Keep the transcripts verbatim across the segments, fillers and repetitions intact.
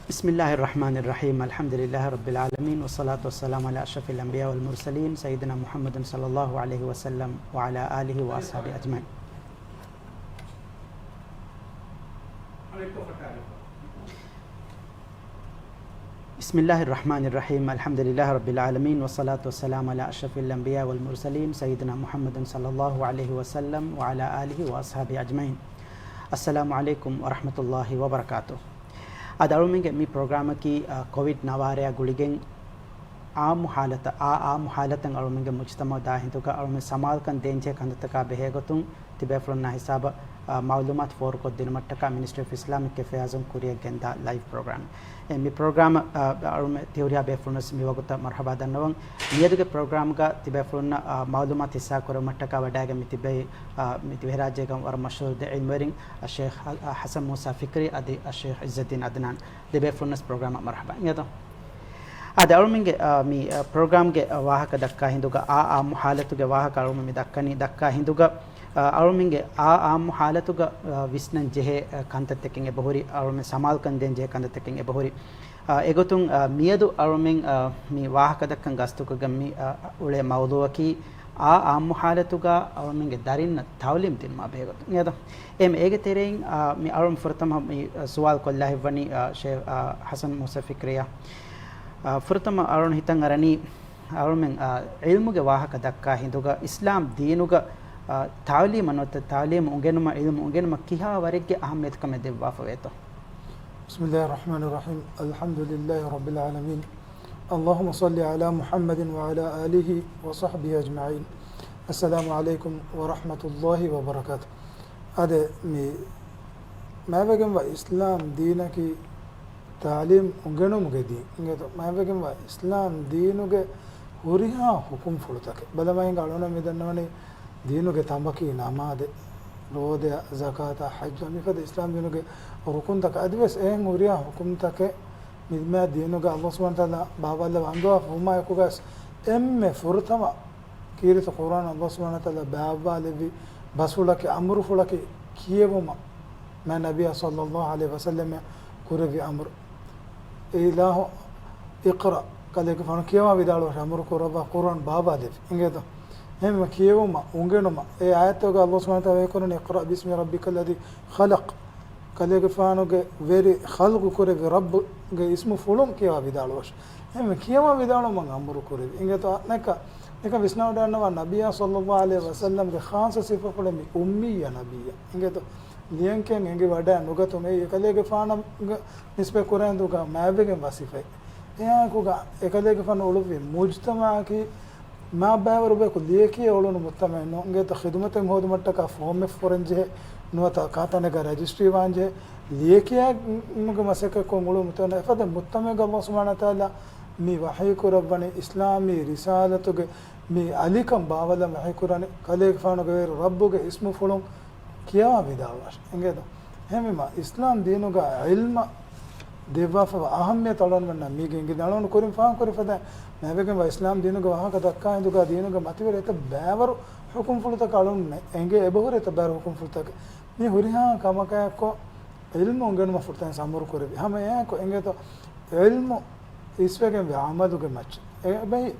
بسم الله الرحمن الرحيم. الحمد لله رب العالمين، والصلاة والسلام على أشرف الأنبياء والمرسلين، سيدنا محمد صلى الله عليه وسلم وعلى آله وأصحابه أجمعين. بسم الله الرحمن الرحيم. الحمد لله رب العالمين، والصلاة والسلام على أشرف الأنبياء والمرسلين، سيدنا محمد صلى الله عليه وسلم وعلى آله وأصحابه أجمعين. السلام عليكم ورحمة الله وبركاته. އަދި އަޅުމެންގެ މި ޕްރޮގްރާމަކީ، އަ، ކޮވިޑް ނަވާރަޔާ ގުޅިގެން އާއްމު ހާލަތަށް، އާ އާއްމު ހާލަތަށް އަޅުމެންގެ މުޖްތަމަޢު ދާ ހިނދުގަ އަޅުމެން ސަމާލުކަން ދޭންޖެހޭ ކަންތައްތަކާ ބެހޭގޮތުން ތިބޭފުޅުންނާ ހިސާބަށް، އަ، މަޢުލޫމާތު ފޯރުކޮށްދިނުމަށްޓަކާ މިނިސްޓްރީ އޮފް އިސްލާމިކް އެފެއާޒުން ކުރިއަށް ގެންދާ ލައިވް ޕްރޮގްރާމް. އެ، މި ޕްރޮގްރާމަށް، އަ، އަޅުމެން ތިހުރިހާ ބޭފުޅުންވެސް މިވަގުތަށް މަރުޙަބާ ދަންނަވަން. މިއަދުގެ ޕްރޮގްރާމްގަ ތިބޭފުޅުންނަށް، އަ، މަޢުލޫމާތު ހިއްސާކުރުމަށްޓަކާ ވަޑައިގެން މި ތިބެ، އަ، މި ދިވެހިރާއްޖޭގަ ވަރަށް މަޝްހޫރު ދެ ޢިލްމުވެރިން އައްޝޭޚް އަ، އަ، ޙަސަން މޫސާ ފިކްރީ އަދި އައްޝޭޚް ޢިއްޒައްދީން ޢަދްނާން ދެބޭފުޅުންނަސް ޕްރޮގްރާމަށް މަރުޙަބާ އިނގޭތޯ. އާދެ، އަޅުމެންގެ، އާ، މި، އާ، ޕްރޮގްރާމްގެ، އާ، ވާހަކަ ދައްކާ ހިނދުގަ، އާ އާއްމު ހާލަތުގެ ވާހަކަ އަޅުމެން މި ދައްކަނީ، ދައްކާ ހިނދުގަ، އާ، އަޅުމެންގެ އާ އާއްމު ހާލަތުގަ، އާ، ވިސްނަން ޖެހޭ، އާ، ކަންތައްތަކެއް އެބަހުރި، އަޅުމެން ސަމާލުކަން ދޭން ޖެހޭ ކަންތައްތަކެއް އެބަހުރި. އާ، އެގޮތުން، އާ، މިއަދު އަޅުމެން، އާ، މި ވާހަކަ ދައްކަން ގަސްތުކޮށްގެން މި، އާ، އުޅޭ މައުޟޫޢަކީ، އާ އާއްމު ހާލަތުގަ އަޅުމެންގެ ދަރިންނަށް ތަޢުލީމް ދިނުމާ ބެހޭގޮތުން އިނގޭތޯ. އެހެން އޭގެ ތެރެއިން، އާ، މި އަޅުން ފުރަތަމަ މި، އާ، ސުވާލު ކޮށްލާ ހިތްވަނީ، އާ، ޝޭޚް، އާ، ޙަސަން މޫސާ ފިކްރީއަށް. އާ، ފުރަތަމަ އަޅުން ހިތަށް އަރަނީ، އަޅުމެން، އާ، ޢިލްމުގެ ވާހަކަ ދައްކާ ހިނދުގަ އިސްލާމް ދީނުގަ، އާ، ތަޢުލީމަށް ނުވަތަ ތަޢުލީމު އުނގެނުމަށް، ޢިލްމު އުނގެނުމަށް ކިހާ ވަރެއްގެ އަހައްމިޔަތުކަމެއް ދެއްވާފަވޭތޯ؟ بسم الله الرحمن الرحيم. الحمد لله رب العالمين. اللهم صل على محمد وعلى آله وصحبه أجمعين. السلام عليكم ورحمة الله وبركاته. އާދެ، މި މާތްވެގެންވާ އިސްލާމް ދީނަކީ ތަޢުލީމް އުނގެނުމުގެ ދީން. އިނގޭތޯ، މާތްވެގެންވާ އިސްލާމް ދީނުގެ ހުރިހާ ޙުކުމްފުޅުތަކެއް. ބަލަމާ އިނގޭ އަޅުން މި ދަންނަވަނީ ދީނުގެ ތަނބަކީ ނަމާދެއް، ރޯދައާ، ޒަކާތާ، ޙައްޖާ، މިފަދަ އިސްލާމް ދީނުގެ ރުކުންތަކަށް. އަދިވެސް އެހެން ހުރިހާ ޙުކުމްތަކެއް މި ދީނުގަ ﷲ ސުބްޙާނަހޫ ވަތަޢާލާ ބާވާލައްވާ އަންގަވާފަ ވުމާއެކުގަސް އެންމެ ފުރަތަމަ ކީރިތި ޤުރްއާން ﷲ ސުބްޙާނަހޫ ވަތަޢާލާ ބާވާލެއްވި ބަސްފުޅަކީ، އަމުރުފުޅަކީ ކިޔެވުމަށް މާތް ނަބިއްޔާ ޞައްލައްލާހު ޢަލައިހި ވަސައްލަމަށް ކުރެއްވި އަމުރު. އޭ އިލާހު، އިޤްރަ، ކަލޭގެފާނު ކިޔަވާ ވިދާޅުވަށް އަމުރު ކުރައްވާ ޤުރްއާން ބާވާލެއްވި. އިނގޭތޯ؟ އެހެންވެ ކިޔެވުމަށް، އުނގެނުމަށް. އެ އާޔަތުގަ ﷲ ސުބްޙާނަހޫ ވަތަޢާލާ ވަޙީކުރަނީ، اقرأ باسم ربك الذي خلق. ކަލޭގެފާނުގެ ވެރި ޚަލްޤު ކުރެއްވި ރައްބުގެ އިސްމު ފުޅުން ކިޔަވާ ވިދާޅުވަށް. އެހެންވެ ކިޔަވާ ވިދާޅުވުމަށް އަމުރު ކުރެއްވި. އިނގޭތޯ؟ އަނެއްކާ، އެކަން ވިސްނާވަޑައިގަންނަވާ ނަބިއްޔާ ޞައްލައްލާހު ޢަލައިހި ވަސައްލަމްގެ ޚާއްޞަ ސިފަފުޅެއް މި އުއްމިއްޔަ ނަބިއްޔާ. އިނގޭތޯ؟ ލިޔަންކިޔަން އެނގިވަޑައެއް ނުގަތުމޭ. އެކަލޭގެފާނަށް ނިސްބަތް ކުރެވޭ ހިނދުގަ މާތްވެގެންވާ ސިފައެއް. އެއާއެކުގަ އެކަލޭގެފާނު އުޅުއްވި މުޖްތަމަޢަކީ މާ ބައިވަރު ބަޔަކު ލިޔެކިޔަ އުޅުނު މުޖްތަމަޢެއް ނޫން. އިނގޭތޯ؟ ޚިދުމަތެއް ހޯދުމަށްޓަކާ ފޯމެއް ފުރަންޖެހޭ، ނުވަތަ ކާތަނެއްގަ ރަޖިސްޓްރީ ވާންޖެހޭ، ލިޔެކިޔާމުގެ މަސައްކަތްކޮށް އުޅުނު މުޖްތަމަޢެއް. އެފަދަ މުޖްތަމަޢެއްގަ ﷲ ސުބްޙާނަހޫ ވަތަޢާލާ މި ވަޙީކުރައްވަނީ އިސްލާމީ ރިސާލަތުގެ މި އަލިކަން ބާވާލަން ވަޙީކުރަނީ ކަލޭގެފާނުގެ ވެރި ރައްބުގެ އިސްމުފުޅުން ކިޔަވާ ވިދާޅުވާށޭ. އިނގޭތޯ؟ އެހެންވީމަ، އިސްލާމް ދީނުގަ ޢިލްމަށް ދެއްވާފައިވާ އަހައްމިޔަތު އަޅުގަނޑުމެންނަށް މީގެ އެނގިދާނެ. އަޅުގަނޑު ކުރިން ފާހަގަކުރި ފަދައިން، މާތްވެގެންވާ އިސްލާމް ދީނުގެ ވާހަކަ ދައްކާ ހިނދުގަ ދީނުގެ މަތިވެރި އެތައް ބައިވަރު ޙުކުމްފުޅުތަކަށް އަޅުގަނޑުމެން އެނގޭ އެބަހުރި އެތައް ބައިވަރު ޙުކުމްފުޅުތަކެއް. މި ހުރިހާ ކަމަކާއެއްކޮށް ޢިލްމު އުނގެނުމަށް ފުރަތަމަ އަމުރު ކުރެއްވި. ހަމަ އެއާއެކު އެނގޭތޯ، ޢިލްމު އިސްވެގެންވި ޢަމަލުގެ މައްޗަށް. އެބައި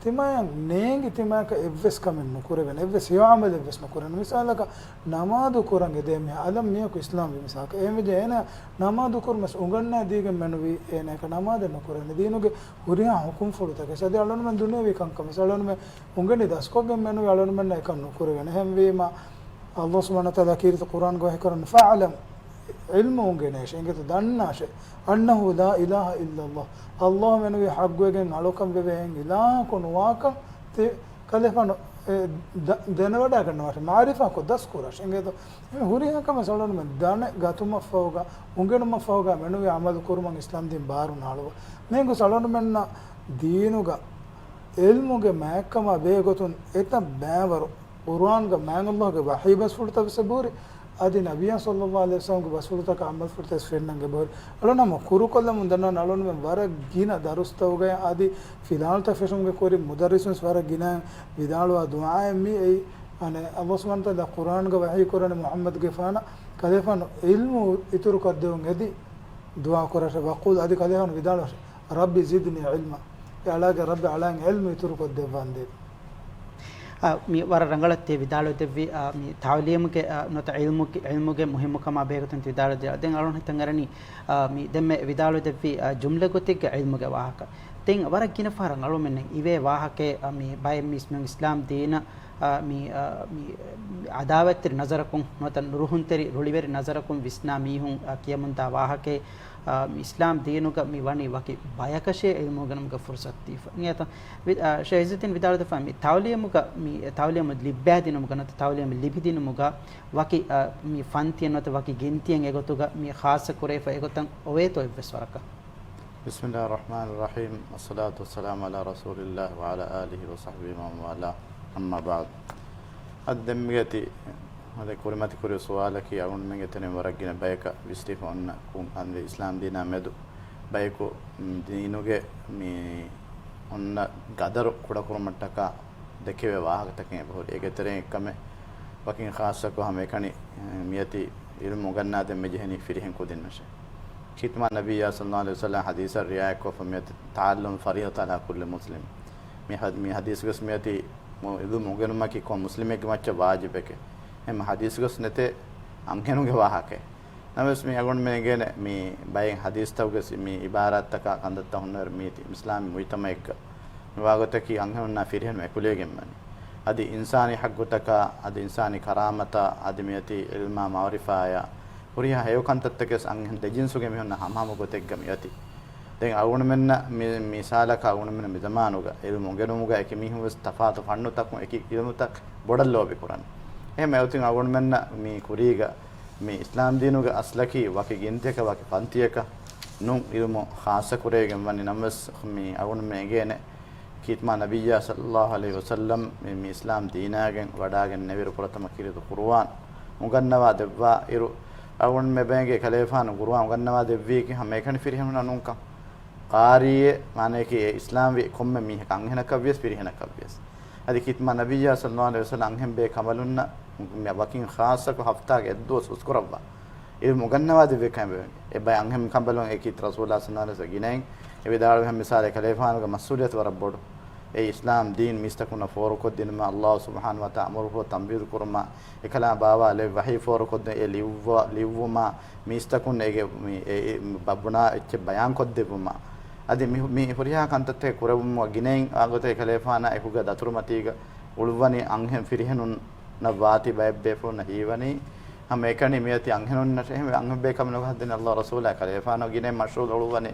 ތިމާޔަށް ނޭނގި ތިމާޔަކަށް އެއްވެސް ކަމެއް ނުކުރެވޭނެ، އެއްވެސް ހެޔޮ ޢަމަލެއްވެސް ނުކުރޭނެ. މިސާލަކަށް ނަމާދު ކުރަން އެދޭ މީހާ، އަލަށް މީހަކު އިސްލާމްވި މިސާލަކަށް. އެހެންވެއްޖެ އޭނާ ނަމާދު ކުރުމަށް އުނގަންނާ ދީގެން މެނުވީ އޭނާއަކަށް ނަމާދެއް ނުކުރޭނެ. ދީނުގެ ހުރިހާ ޙުކުމްފުޅުތަކެއް އަދި އަޅުގަނޑުމެން ދުނިޔަވީ ކަންކަމެއް އަޅުގަނޑުމެން އުނގެނި ދަސްކޮށްގެން މެނުވީ އަޅުގަނޑުމެންނަށް އެކަން ނުކުރެވޭނެ. އެހެންވީމަ، ﷲ ސުބްޙާނަހޫ ވަތަޢާލާ ކީރިތި ޤުރްއާންގަ ވަޙީކުރަން، فاعلم، ޢިލްމު އުނގެނޭށޭ، އިނގޭތޯ، ދަންނާށޭ، أنه لا إله إلا الله، ﷲ މެނުވީ ޙައްޤުވެގެން އަޅުކަން ވެވޭ އެއް އިލާހަކު ނުވާކަން ތި ކަލޭފާނު އެ ދަ-، ދެނެވަޑައިގަންނަވާށޭ، މަޢުރިފާކޮށް ދަސްކުރާށޭ. އިނގޭތޯ، މި ހުރިހާ ކަމެއް އަޅުގަނޑުމެން ދަނެ ގަތުމަށްފަހުގަ، އުނގެނުމަށްފަހުގަ މެނުވީ ޢަމަލު ކުރުމަށް އިސްލާމް ދީން ބާރު ނާޅުވާ. މިހެން ގޮސް އަޅުގަނޑުމެންނަށް ދީނުގަ ޢިލްމުގެ މާތްކަމާ ބެހޭގޮތުން އެތައް ބައިވަރު ޤުރުއާންގަ މާތް ﷲގެ ވަޙީ ބަސްފުޅުތައް ވެސް އެބަހުރި. އަދި ނަބިއްޔާ ޞައްލައްލާހު ޢަލައިހި ވަސައްލަމްގެ ބަސްފުޅުތަކާ ޢަމަލުފުޅުތައް ވެސް ފެންނަން އެބަހުރި. އަޅުގަނޑު ހަމަ ކުރުކޮށްލަމުން ދަންނަވަން އަޅުގަނޑުމެން ވަރަށް ގިނަ ދަރުސްތަކުގައި އަދި ފިލާވަޅުތައް ފެށުމުގެ ކުރިން މުދައްރިސުން ވެސް ވަރަށް ގިނައިން ވިދާޅުވާ ދުޢާއެއް މީ އެއީ. އަނެއް ﷲ ސުބްޙާނަހޫ ވަތަޢާލާ ޤުރުއާންގަ ވަޙީ ކުރަނީ މުޙައްމަދުގެފާނަށް ކަލޭފާނު ޢިލްމު އިތުރުކޮށްދެވުން އެދި. ދުޢާ ކުރަށެ. ވަޤޫލް، އަދި ކަލޭފާނު ވިދާޅުވަށެ، ރައްބި ޒިދްނީ ޢިލްމާ. އެ އަޅާގެ ރައްބެ އަޅާއިން ޢިލްމު އިތުރުކޮށްދެއްވާނދޭ. އާ، މި ވަރަށް ރަނގަޅަށް ތި ވިދާޅުވެދެއްވި، އާ، މި ތަޢުލީމުގެ، އާ، ނުވަތަ ޢިލްމުގެ، ޢިލްމުގެ މުހިއްމުކަމާ ބެހޭގޮތުން ތި ވިދާޅުވެދެއްވި. ދެން އަޅުން ހިތަށް އަރަނީ، އާ، މި ދެންމެ ވިދާޅުވެދެއްވި، އާ، ޖުމްލަ ގޮތެއްގެ ޢިލްމުގެ ވާހަކަ. ދެން ވަރަށް ގިނަ ފަހަރަށް އަޅުމެންނަށް އިވޭ ވާހަކައެއް، އާ، މި ބައެއް މީސްމެން އިސްލާމް ދީނަށް އާ، މި، އާ، މި، މި އަދާވަތްތެރި ނަޒަރަކުން ނުވަތަ ނުރުހުންތެރި ރުޅިވެރި ނަޒަރަކުން ވިސްނާ މީހުން، އާ، ކިޔަމުންދާ ވާހަކައެއް، އާ، މި އިސްލާމް ދީނުގަ މި ވަނީ ވަކި ބަޔަކަށޭ ޢިލްމު އުނގެނުމުގެ ފުރުސަތު ދީފަ. އިނގޭތަ؟ ވި-، އާ، ޝޭޚް އިއްޒުއްދީން ވިދާޅުވެފަ މި ތަޢުލީމުގަ މި ތަޢުލީމު ލިއްބައިދިނުމުގަ ނުވަތަ ތަޢުލީމު ލިބިދިނުމުގަ ވަކި، އާ، މި ފަންތިއެއް ނުވަތަ ވަކި ގިންތިއެއް އެގޮތުގަ މި ޚާއްޞަ ކުރެވިފަ އެގޮތަށް އޮވޭތޯ އެއްވެސް ވަރަކަށް؟ بسم الله الرحمن الرحيم، والصلاة والسلام على رسول الله وعلى آله وصحبه ومن والاه، أما بعد. އަދި ދެންމެގެ ތި އަދި ކުރިމަތި ކުރި ސުވާލަކީ އަޅުގަނޑުމެންގެ ތެރެއިން ވަރަށް ގިނަ ބަޔަކަށް ވިސްނިފަ އޮންނަ ކުން އަދި އިސްލާމް ދީނާ މެދު ބަޔަކު ދީނުގެ މި އޮންނަ ގަދަރު ކުޑަކުރުމަށްޓަކާ ދެކެވޭ ވާހަކަތަކެއް އެބަހުރި. އޭގެ ތެރެއިން އެއްކަމެއް ވަކިން ޚާއްޞަކޮށް ހަމައެކަނި މިއޮތީ ޢިލްމު އުނގަންނާދޭން މިޖެހެނީ ފިރިހެން ކުދިންނަށޭ. ކީރިތިމާ ނަބިއްޔާ ޞައްލައްލާހު ޢަލައިހި ވަސައްލަމަ ޙަދީޘަށް ރިޢާޔަތްކޮށްފަ މިއޮތީ تعلم فريضة على كل مسلم. މި ޙަ-، މި ޙަދީޘްގަސް މިއޮތީ މު-، ޢިލްމު އުނގެނުމަކީ ކޮން މުސްލިމެއްގެ މައްޗަށް ވާޖިބެކޭ. އެހެން ޙަދީޘްގަސް ނެތޭ އަންހެނުންގެ ވާހަކައެއް. ނަމަވެސް މި އަޅުގަނޑުމެން އެނގޭނެ މި ބައެއް ޙަދީޘްތަކުގެ މި ޢިބާރާތްތަކާ ކަންތައްތައް ހުންނަވަރު މީތި އިސްލާމީ މުޖްތަމަޢެއްގަ މިވާގޮތަކީ އަންހެނުންނާ ފިރިހެނުން އެކުލެވިގެން ވަނީ. އަދި އިންސާނީ ޙައްޤުތަކާ، އަދި އިންސާނީ ކަރާމަތާ، އަދި މިއޮތީ ޢިލްމާ މަޢުރިފާޔާ ހުރިހާ ހެޔޮ ކަންތައްތަކެސް އަންހެން ދެ ޖިންސުގެ މީހުންނަށް ހަމަހަމަ ގޮތެއްގަ މިއޮތީ. ދެން އަޅުގަނޑުމެންނަށް މި-، މިސާލަކަށް އަޅުގަނޑުމެން މި ޒަމާނުގަ ޢިލްމު އުނގެނުމުގަ އެކި މީހުން ވެސް ތަފާތު ފަންނުތަކުން އެކި ޢިލްމުތައް ބޮޑަށް ލޯބި ކުރަން. އެހެން އޮތީ އަޅުގަނޑުމެންނަށް މި ކުރީގަ މި އިސްލާމް ދީނުގެ އަސްލަކީ ވަކި ގިންތިއަކަށް ވަކި ފަންތިއަކަށް ނޫން ޢިލްމު ޚާއްޞަ ކުރެވިގެން ވަނީ. ނަމަވެސް މި އަޅުގަނޑުމެން އެނގޭނެ ކީރިތިމާ ނަބިއްޔާ ޞައްލައްލާހު ޢަލައިހި ވަސައްލަމް މި، މި އިސްލާމް ދީނާގެން ވަޑާގެންނެވިއިރު ފުރަތަމަ ކީރިތި ޤުރުއާން އުނގަންނަވާ ދެއްވާ އިރު، އަޅުގަނޑުމެން އެބައިނގޭ ކަލޭފާނު ޤުރުއާން އުނގަންނަވާ ދެއްވީކީ ހަމައެކަނި ފިރިހެނުންނަށް ނޫންކަން. ޤާރީއެއް މާނަޔަކީ އެ އިސްލާމްވި ކޮންމެ މީހަކަށް އަންހެނަކަށްވިޔަސް ފިރިހެނަކަށްވިޔަސް. އަދި ކީރިތިމާ ނަބިއްޔާ ޞައްލައްލާހު ޢަލައިހި ވަސައްލަމް އަންހެން ބޭކަނބަލުންނަށް ވަކިން ޚާއްޞަކޮށް ހަފްތާގެ އެއްދުވަސް ހުސްކުރައްވާ ޢިލްމު އުނގަންނަވާ ދެއްވި ކަމެއް. އެ ބައެއް އަންހެން ކަނބަލުން އެކީ ރަސޫލާ ޞައްލައްލާހު ޢަލައިހި ވަސައްލަމް ގިނައިން އެ ވިދާޅުވި ހަމަ މިސާލެއް ކަލޭފާނުގެ މަސްއޫލިއްޔަތު ވަރަށް ބޮޑު. އެ އިސްލާމް ދީން މީސްތަކުންނަށް ފޯރުކޮށްދިނުމަށް، ﷲ ސުބްޙާނަހޫ ވަތަޢާލާ އަމުރުކޮށް ތަންފީޛު ކުރުމަށް، އެކަލާ ބާވާލެއްވި ވަޙީ ފޯރުކޮށްދިނުމަށް، އެ ލިޔުއްވަ-، ލިޔުއްވުމަށް، މީސްތަކުން އޭގެ މި-، އެ، އެ ބަ-، ބުނާ އެއްޗެއް ބަޔާންކޮށްދެއްވުމަށް. އަދި މި، މި ހުރިހާ ކަންތައްތަކެއް ކުރެއްވުމަށް ގިނައިން އާ ގޮތަށް އެކަލޭފާނާ އެކުގަ ދަތުރުމަތީގަ އުޅުއްވަނީ އަންހެން ފިރިހެނުންނަށް ވާތީ ބައެއް ބޭފުޅުންނަށް ހީވަނީ ހަމައެކަނި މިއޮތީ އަންހެނުންނަށޭ. އެހެންވެ އަންހެން ބޭކަނބަލުން ހައްދަނީ ﷲ ރަސޫލާ ކަލޭފާނު ގިނައިން މަޝްޣޫލު އުޅުއްވަނީ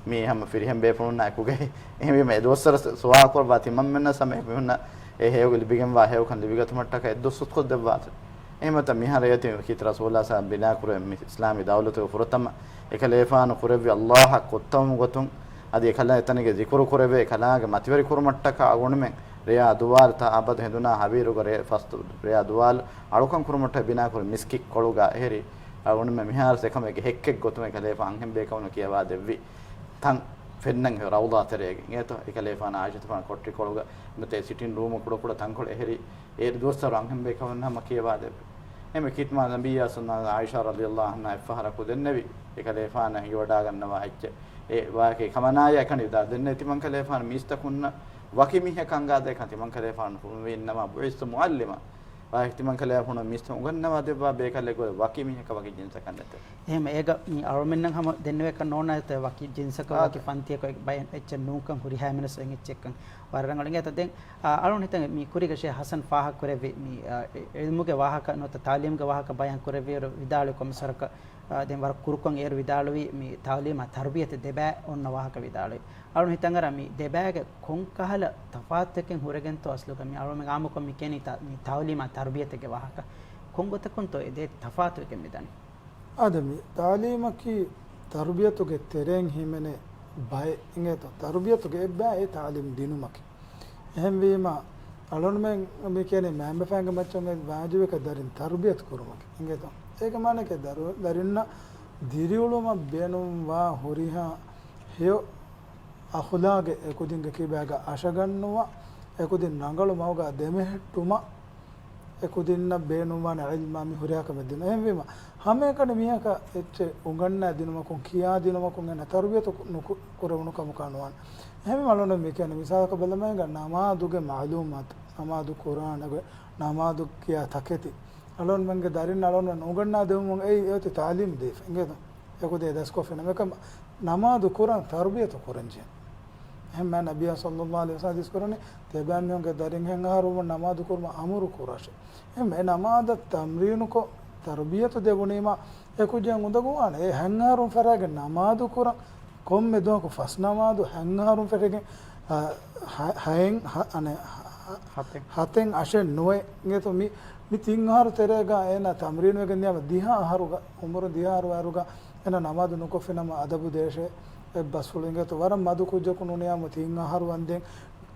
މީ ހަމަ ފިރިހެން ބޭފުޅުންނާ އެކުގައި. އެހެންވީމަ އެ ދުވަސްވަރަށް ސުވާލު ކުރައްވާ ތިމަންމެންނަށް ހަމަ އެމީހުންނަށް އެ ހެޔޮ ލިބިގެންވާ ހެޔޮކަން ލިބިގަތުމަށްޓަކާ އެއްދުވަސް ހުސްކޮށް ދެއްވާތި. އެހެންވީމަ މިހާރު އޭތި ކީރިތި ރަސޫލާ ސާ ބިނާ ކުރެ މި އިސްލާމީ ދައުލަތުގެ ފުރަތަމަ އެކަލޭފާނު ކުރެއްވި ﷲ އަށް ކޮށްތަމަމު ގޮތުން އަދި އެކަލާ އެތަނެއްގެ ޒިކުރު ކުރެވޭ އެކަލާގެ މަތިވެރި ކުރުމަށްޓަކާ އަޅުގަނޑުމެން ރެޔާ ދުވާލު ތާ އަބަދު ހެނދުނާ ހަވީރުގަ ރޭ ފަސް ރެޔާ ދުވާލު އަޅުކަން ކުރުމަށްޓަކާ ބިނާކުރި މިސްކިތް ކޮޅުގަ އެހެރީ އަޅުގަނޑުމެން މިހާރު އެކަމެއްގެ ހެއްކެއް ގޮތުން އެކަލޭފާނު އަންހެން ބޭކަނބަލުން ކިޔަވާ ދެއްވި ތަން ފެންނަން ރައުޟާ ތެރޭގަ އިނގޭތޯ އެކަލޭފާނާ އާއިޝަތުފާނު ކޮޓަރި ކޮޅުގަ މިތޭ ސިޓިން ރޫމު ކުޑަކުޑަ ތަންކޮޅެއް އެހެރީ އޭރު ދުވަސްވަރު އަންހެން ބޭކަނބަލުން ހަމަ ކިޔަވާ ދެއްވި. އެހެންވެ ކީރިތި މާ ނަބިއްޔާ ޞައްލައްލާހު ޢައިޝާ ރަޟިޔައްލާހު ޢަންހާ އެއްފަހަރަކު ދެންނެވި އެކަލޭފާނަށް އެނގިވަޑާގަންނަވާ އެއްޗެއް. އެ ވާހަކައެއް ކަމަނާޔާ އެކަނި ވިދާ ދެންނެވި ތިމަންކަލޭފާނު މީސްތަކުންނަށް ވަކި މީހަކަށް އަންގާދޭކަން ތިމަންކަލޭފާނު ފުރުމިވީންނަމަ ބުޢިސްތު މުޢައްލިމާ. ވާހަކަ ތިމަންކަލޭފާނު މީސްތަކުން އުނގަންނަވާ ދެއްވާ ބޭކަލެއްގޮތަށް ވަކި މީހަކަށް ވަކި ޖިންސަކަށް ނެތެވެ. އެހެން އޭގަ މި އަޅުމެންނަށް ހަމަ ދެންނެވޭކަށް ނޯންނާނެތެވެ ވަކި ޖިންސަކަށް ވަކި އާދެ. ފަންތިއަކަށް ބައެއް އެއްޗެއް ނޫންކަން ހުރިހާ މިނަސް އެއްޗެއްކަން ވަރަށް ރަނގަޅު އިނގޭތަ ދެން. އާ، އަޅުން ހިތަށް މި ކުރީގަ ޝޭޚް ޙަސަން ފާހަގަކުރެއްވި މި، އާ، އި-، ޢިލްމުގެ ވާހަކަ ނުވަތަ ތަޢުލީމްގެ ވާހަކަ ބަޔާން ކުރެއްވިއިރު ވިދާޅުވި ކޮންމެސް ވަރަކަށް، އާ، ދެން ވަރަށް ކުރުކޮށް އޭރު ވިދާޅުވީ މި ތަޢުލީމާ ތަރުބިޔަތެއް ދެބައި އޮންނަ ވާހަކަ ވިދާޅުވި. އަޅުން ހިތަށް އަރާ މި ދެބައިގެ ކޮންކަހަލަ ތަފާތުތަކެއް ހުރެގެންތޯ އަސްލުގަ މި އަޅުމެން އާއްމުކޮށް މި ކިޔަނީ ތަ-، މި ތަޢުލީމާ ތަރުބިޔަތެއްގެ ވާހަކަ. ކޮން ގޮތަކުންތޯ އެ ދެ ތަފާތުވެގެން މިދަނީ؟ އާދެ، މި ތަޢުލީމަކީ ތަރުބިޔަތުގެ ތެރެއިން ހިމެނޭ ބައެއް އިނގޭތޯ. ތަރުބިޔަތުގެ އެއްބައި އެ ތަޢުލީމް ދިނުމަކީ. އެހެންވީމަ، އަޅުންމެން މި ކިޔަނީ މައިންބަފައިންގެ މައްޗަށް އެ ވާޖިބަކަށް ދަރިން ތަރުބިޔަތު ކުރުމަކީ. އިނގޭތޯ. އޭގެ މާނައަކީ ދަރު-، ދަރިންނަށް ދިރިއުޅުމަށް ބޭނުންވާ ހުރިހާ ހެޔޮ އަޚުލާގެއް އެކުދިންގެ ކިބާގަ އަށަގަންނުވާ، އެކުދިން ރަނގަޅު މަގުގަ ދެމެހެއްޓުމަށް އެ ކުދިންނަށް ބޭނުންވާނެ ޢިލްމާ މި ހުރިހާ ކަމެއް ދިނުން. އެހެންވީމަ، ހަމައެކަނި މީހަކަށް އެއްޗެއް އުނގަންނާ ދިނުމަކުން، ކިޔާ ދިނުމަކުން އޭނަ ތަރުބިޔަތު ނުކު-، ކުރެވުނު ކަމަކާ ނުވާނެ. އެހެންވީމަ އަޅުގަނޑު މި ކިޔަނީ މިސާލަކަށް ބަލަމާއިގަ ނަމާދުގެ މަޢުލޫމާތު، ނަމާދު ކުރާނެ ގޮތް، ނަމާދު ކިޔާ ތަކެތި، އަޅުގަނޑުމެންގެ ދަރިން އަޅުގަނޑުމެން އުނގަންނާ ދެވުމުން އެއީ އެއޮތީ ތަޢުލީމް ދީފަ އިނގޭތޯ؟ އެކުދި އެ ދަސްކޮށްފިނަމަ އެކަމަ ނަމާދު ކުރަން ތަރުބިޔަތު ކުރަން ޖެހޭ. އެހެންމެ ނަބިއްޔާ ޞައްލައްލާހު ޢަލައިހި ވަސައްލަމަ ޙަދީޘް ކުރަނީ، ތިޔަބައިމީހުންގެ ދަރިން ހެން އަހަރު ވުމުން ނަމާދު ކުރުމަށް އަމުރު ކުރާށޭ. އެހެންމެ އެ ނަމާދަށް ތަމްރީނުކޮށް ތަރުބިޔަތު ދެވުނީމާ، އެ ކުއްޖާ އުނދަގޫވާނެ. އެ ހެން އަހަރުން ފަށާގެން ނަމާދު ކުރަން، ކޮންމެ ދުވަހަކު ފަސް ނަމާދު ހެން އަހަރުން ފެށިގެން، އަ، ހަ-، ހައެއް، ހަ-، އަނެއް، ހަ-، ހަތެއް. ހަތެއް އަށެއް ނުވޭ. އިނގޭތޯ މި، މި ތިން އަހަރު ތެރޭގަ އޭނާ ތަމްރީނުވެގެން ދިޔަމަ ދިހަ އަހަރުގަ، އުމުރު ދިހަ އަހަރު އަހަރުގަ އޭނާ ނަމާދު ނުކޮށްފިނަމަ އަދަބު ދޭށޭ. އެއްބަސްފުޅު އިނގޭތޯ ވަރަށް މަދު ކުއްޖަކު ނޫނިއްޔާމު ތިން އަހަރު ވަންދެން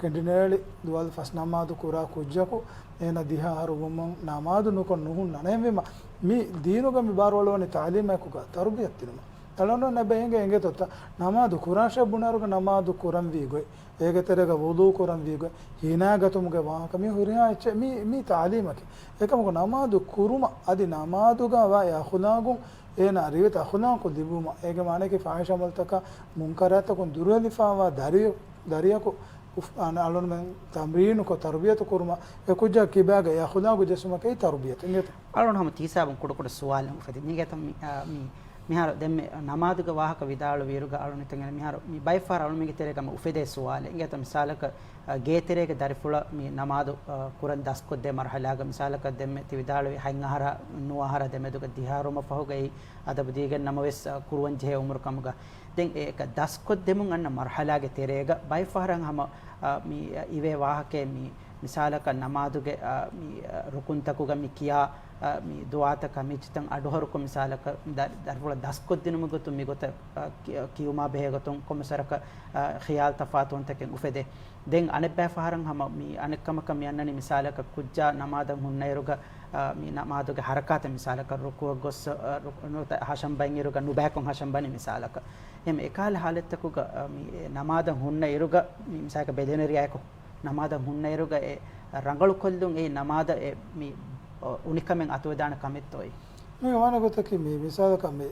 ކެނޑިނޭޅި ދުވަލު ފަސް ނަމާދު ކުރާ ކުއްޖަކު އޭނަ ދިހަ އަހަރު ވުމުން ނަމާދު ނުކޮށް ނުހުންނާނެ. އެހެންވީމަ، މި ދީނުގަ މި ބާރުއަޅުވަނީ ތަޢުލީމަކުގަ ތަރުބިޔަތު ދިނުމަށް. އަޅުގަނޑު ނެބެ އިނގޭ އިނގޭތޯ ތަ-، ނަމާދު ކުރާށޭ ބުނާއިރުގަ ނަމާދު ކުރަންވީ ގޮތް، އޭގެ ތެރޭގަ ވުޟޫ ކުރަންވީ ގޮތް، ހިނާގަތުމުގެ ވާހަކަ މި ހުރިހާ އެއްޗެއް މި، މި ތަޢުލީމަކީ. އެކަމަކު ނަމާދު ކުރުމަށް އަދި ނަމާދުގަ ވާ އެ އަޚުލާގުން އޭނާ ރިވެތި އަޚުލާގު ލިބުމަށް، އޭގެ މާނައަކީ ފާޙިޝާ ޢަމަލުތަކާ މުންކަރާތްތަކުން ދުރުހެލިފާވާ ދަރި-، ދަރިޔަކު އުފް-، އަން-، އަޅުގަނޑުމެން ތަމްރީނުކޮށް ތަރުބިޔަތު ކުރުމަށް އެ ކުއްޖާ ކިބާގަ އެ އަޚުލާގު ޖެއްސުމަކީ ތަރުބިޔަތު. އިނގޭތަ؟ އަޅުގަނޑު ހަމަ ތިހިސާބުން ކުޑަކުޑަ ސުވާލެއް އުފެދި. މީގެ ތަ-، މި-، އާ، މި-، މިހާރު ދެންމެ ނަމާދުގެ ވާހަކަ ވިދާޅުވިއިރުގަ އަޅުގަނޑު ހިތަށް އެން މިހާރު މި ބައެއް ފަހަރަށް އަޅުގަނޑުމެންގެ ތެރޭގަ ހަމަ އުފެދޭ ސުވާލެއް. އިނގޭތަ މިސާލަކަށް، އަ، ގޭތެރޭގެ ދަރިފުޅަށް މި ނަމާދު، އަ، ކުރަން ދަސްކޮށްދޭ މަރުޙަލާގަ މިސާލަކަށް ދެންމެ ތި ވިދާޅުވި ހަތް އަހަރާ ނުވަ އަހަރާ ދެމެދުގަ ދިހަ އަހަރު މަ ފަހުގައި އަދަބު ދީގެން ނަމަވެސް، އަ، ކުރުވަން ޖެހޭ އުމުރު ކަމުގަ. ދެން އެ އެކަ ދަސްކޮށްދެމުން އަންނަ މަރުޙަލާގެ ތެރޭގަ ބައެއް ފަހަރަށް ހަމަ، އަ، މި، އަ، އިވޭ ވާހަކައެއް މި މިސާލަކަށް ނަމާދުގެ، އަ، މި، އަ، ރުކުންތަކުގަ މި ކިޔާ، އަ، މި ދުޢާތަކާ މި އެއްޗިތައް އަޑުހަރުކޮށް މިސާލަކަށް ދަ-، ދަރިފުޅަށް ދަސްކޮށްދިނުމުގެ ގޮތުން މި ގޮތަށް، އަ، ކި-، އަ، ކިޔުމާ ބެހޭ ގޮތުން ކޮންމެސް ވަރަކަށް، އަ، ޚިޔާލު ތަފާތުވުންތަކެއް އުފެދޭ. ދެން އަނެއްބައި ފަހަރަށް ހަމަ މި އަނެއްކަމަކަށް މި އަންނަނީ މިސާލަކަށް ކުއްޖާ ނަމާދަށް ހުންނައިރުގަ، އަ، މި ނަމާދުގެ ހަރަކާތެއް މިސާލަކަށް ރުކޫޢަށް ގޮސް، އަ، ރު-، ނުވަތަ ހަށަންބައިންއިރުގަ ނުބައިކޮށް ހަށަންބަނީ މިސާލަކަށް. އެހެން އެކަހަލަ ހާލަތްތަކުގަ، އަ، މި އެ ނަމާދަށް ހުންނައިރުގަ މި މިސާލަކަށް ބެލެނިރިއާއެކު ނަމާދަށް ހުންނައިރުގަ އެ ރަނގަޅުކޮށްލުން އެއީ ނަމާދަށް އެ މި، އ، އުނިކަމެއް އަތުވެދާނެ ކަމެއްތޯއޭ؟ މި ވާނެ ގޮތަކީ މި މިސާލަކަށް މި